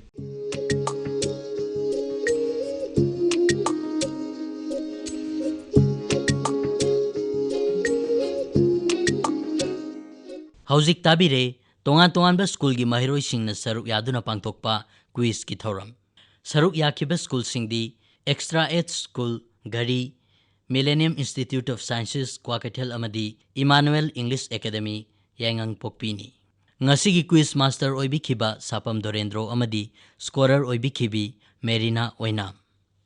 ꯍꯧꯖꯤꯛ ꯇꯥꯕꯤꯔꯦ ꯇꯣꯉꯥꯟ ꯇꯣꯉꯥꯟꯕ school-ꯒꯤ ꯃꯍꯩꯔꯣꯏꯁꯤꯡꯅ ꯁꯔꯨꯛ ꯌꯥꯗꯨꯅ ꯄꯥꯡꯊꯣꯛꯄ quiz-ꯀꯤ ꯊꯧꯔꯝ꯫ ꯁꯔꯨꯛ ꯌꯥꯈꯤꯕ school-ꯁꯤꯡꯗꯤ Extra Ed School, ꯘꯔꯤ, Millennium Institute of Sciences, Kwakeithel ꯑꯃꯗꯤ Emmanuel English Academy, ꯌꯥꯏꯉꯪꯄꯣꯛꯄꯤꯅꯤ꯫ ꯉꯁꯤꯒꯤ quiz master ꯑꯣꯏꯕꯤꯈꯤꯕ ꯁꯥꯄꯝ ꯗꯣꯔꯦꯟꯗ꯭ꯔꯣ ꯑꯃꯗꯤ scorer ꯑꯣꯏꯕꯤꯈꯤꯕꯤ ꯃꯦꯔꯤꯅꯥ ꯑꯣꯏꯅꯥꯝ꯫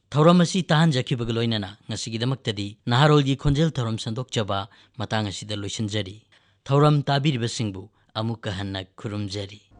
ꯊꯧꯔꯝ ꯑꯁꯤ ꯇꯥꯍꯟꯖꯈꯤꯕꯒ ꯂꯣꯏꯅꯅ ꯉꯁꯤꯒꯤꯗꯃꯛꯇꯗꯤ ꯅꯍꯥꯔꯣꯜꯒꯤ ꯈꯣꯟꯖꯦꯜ ꯊꯧꯔꯝ ꯁꯟꯗꯣꯛꯆꯕ ꯃꯇꯥꯡ ꯑꯁꯤꯗ ꯂꯣꯏꯁꯤꯟꯖꯔꯤ꯫ ꯊꯧꯔꯝ ꯇꯥꯕꯤꯔꯤꯕꯁꯤꯡꯕꯨ ꯑꯃꯨꯛꯀ ꯍꯟꯅ ꯈꯨꯔꯨꯝꯖꯔꯤ꯫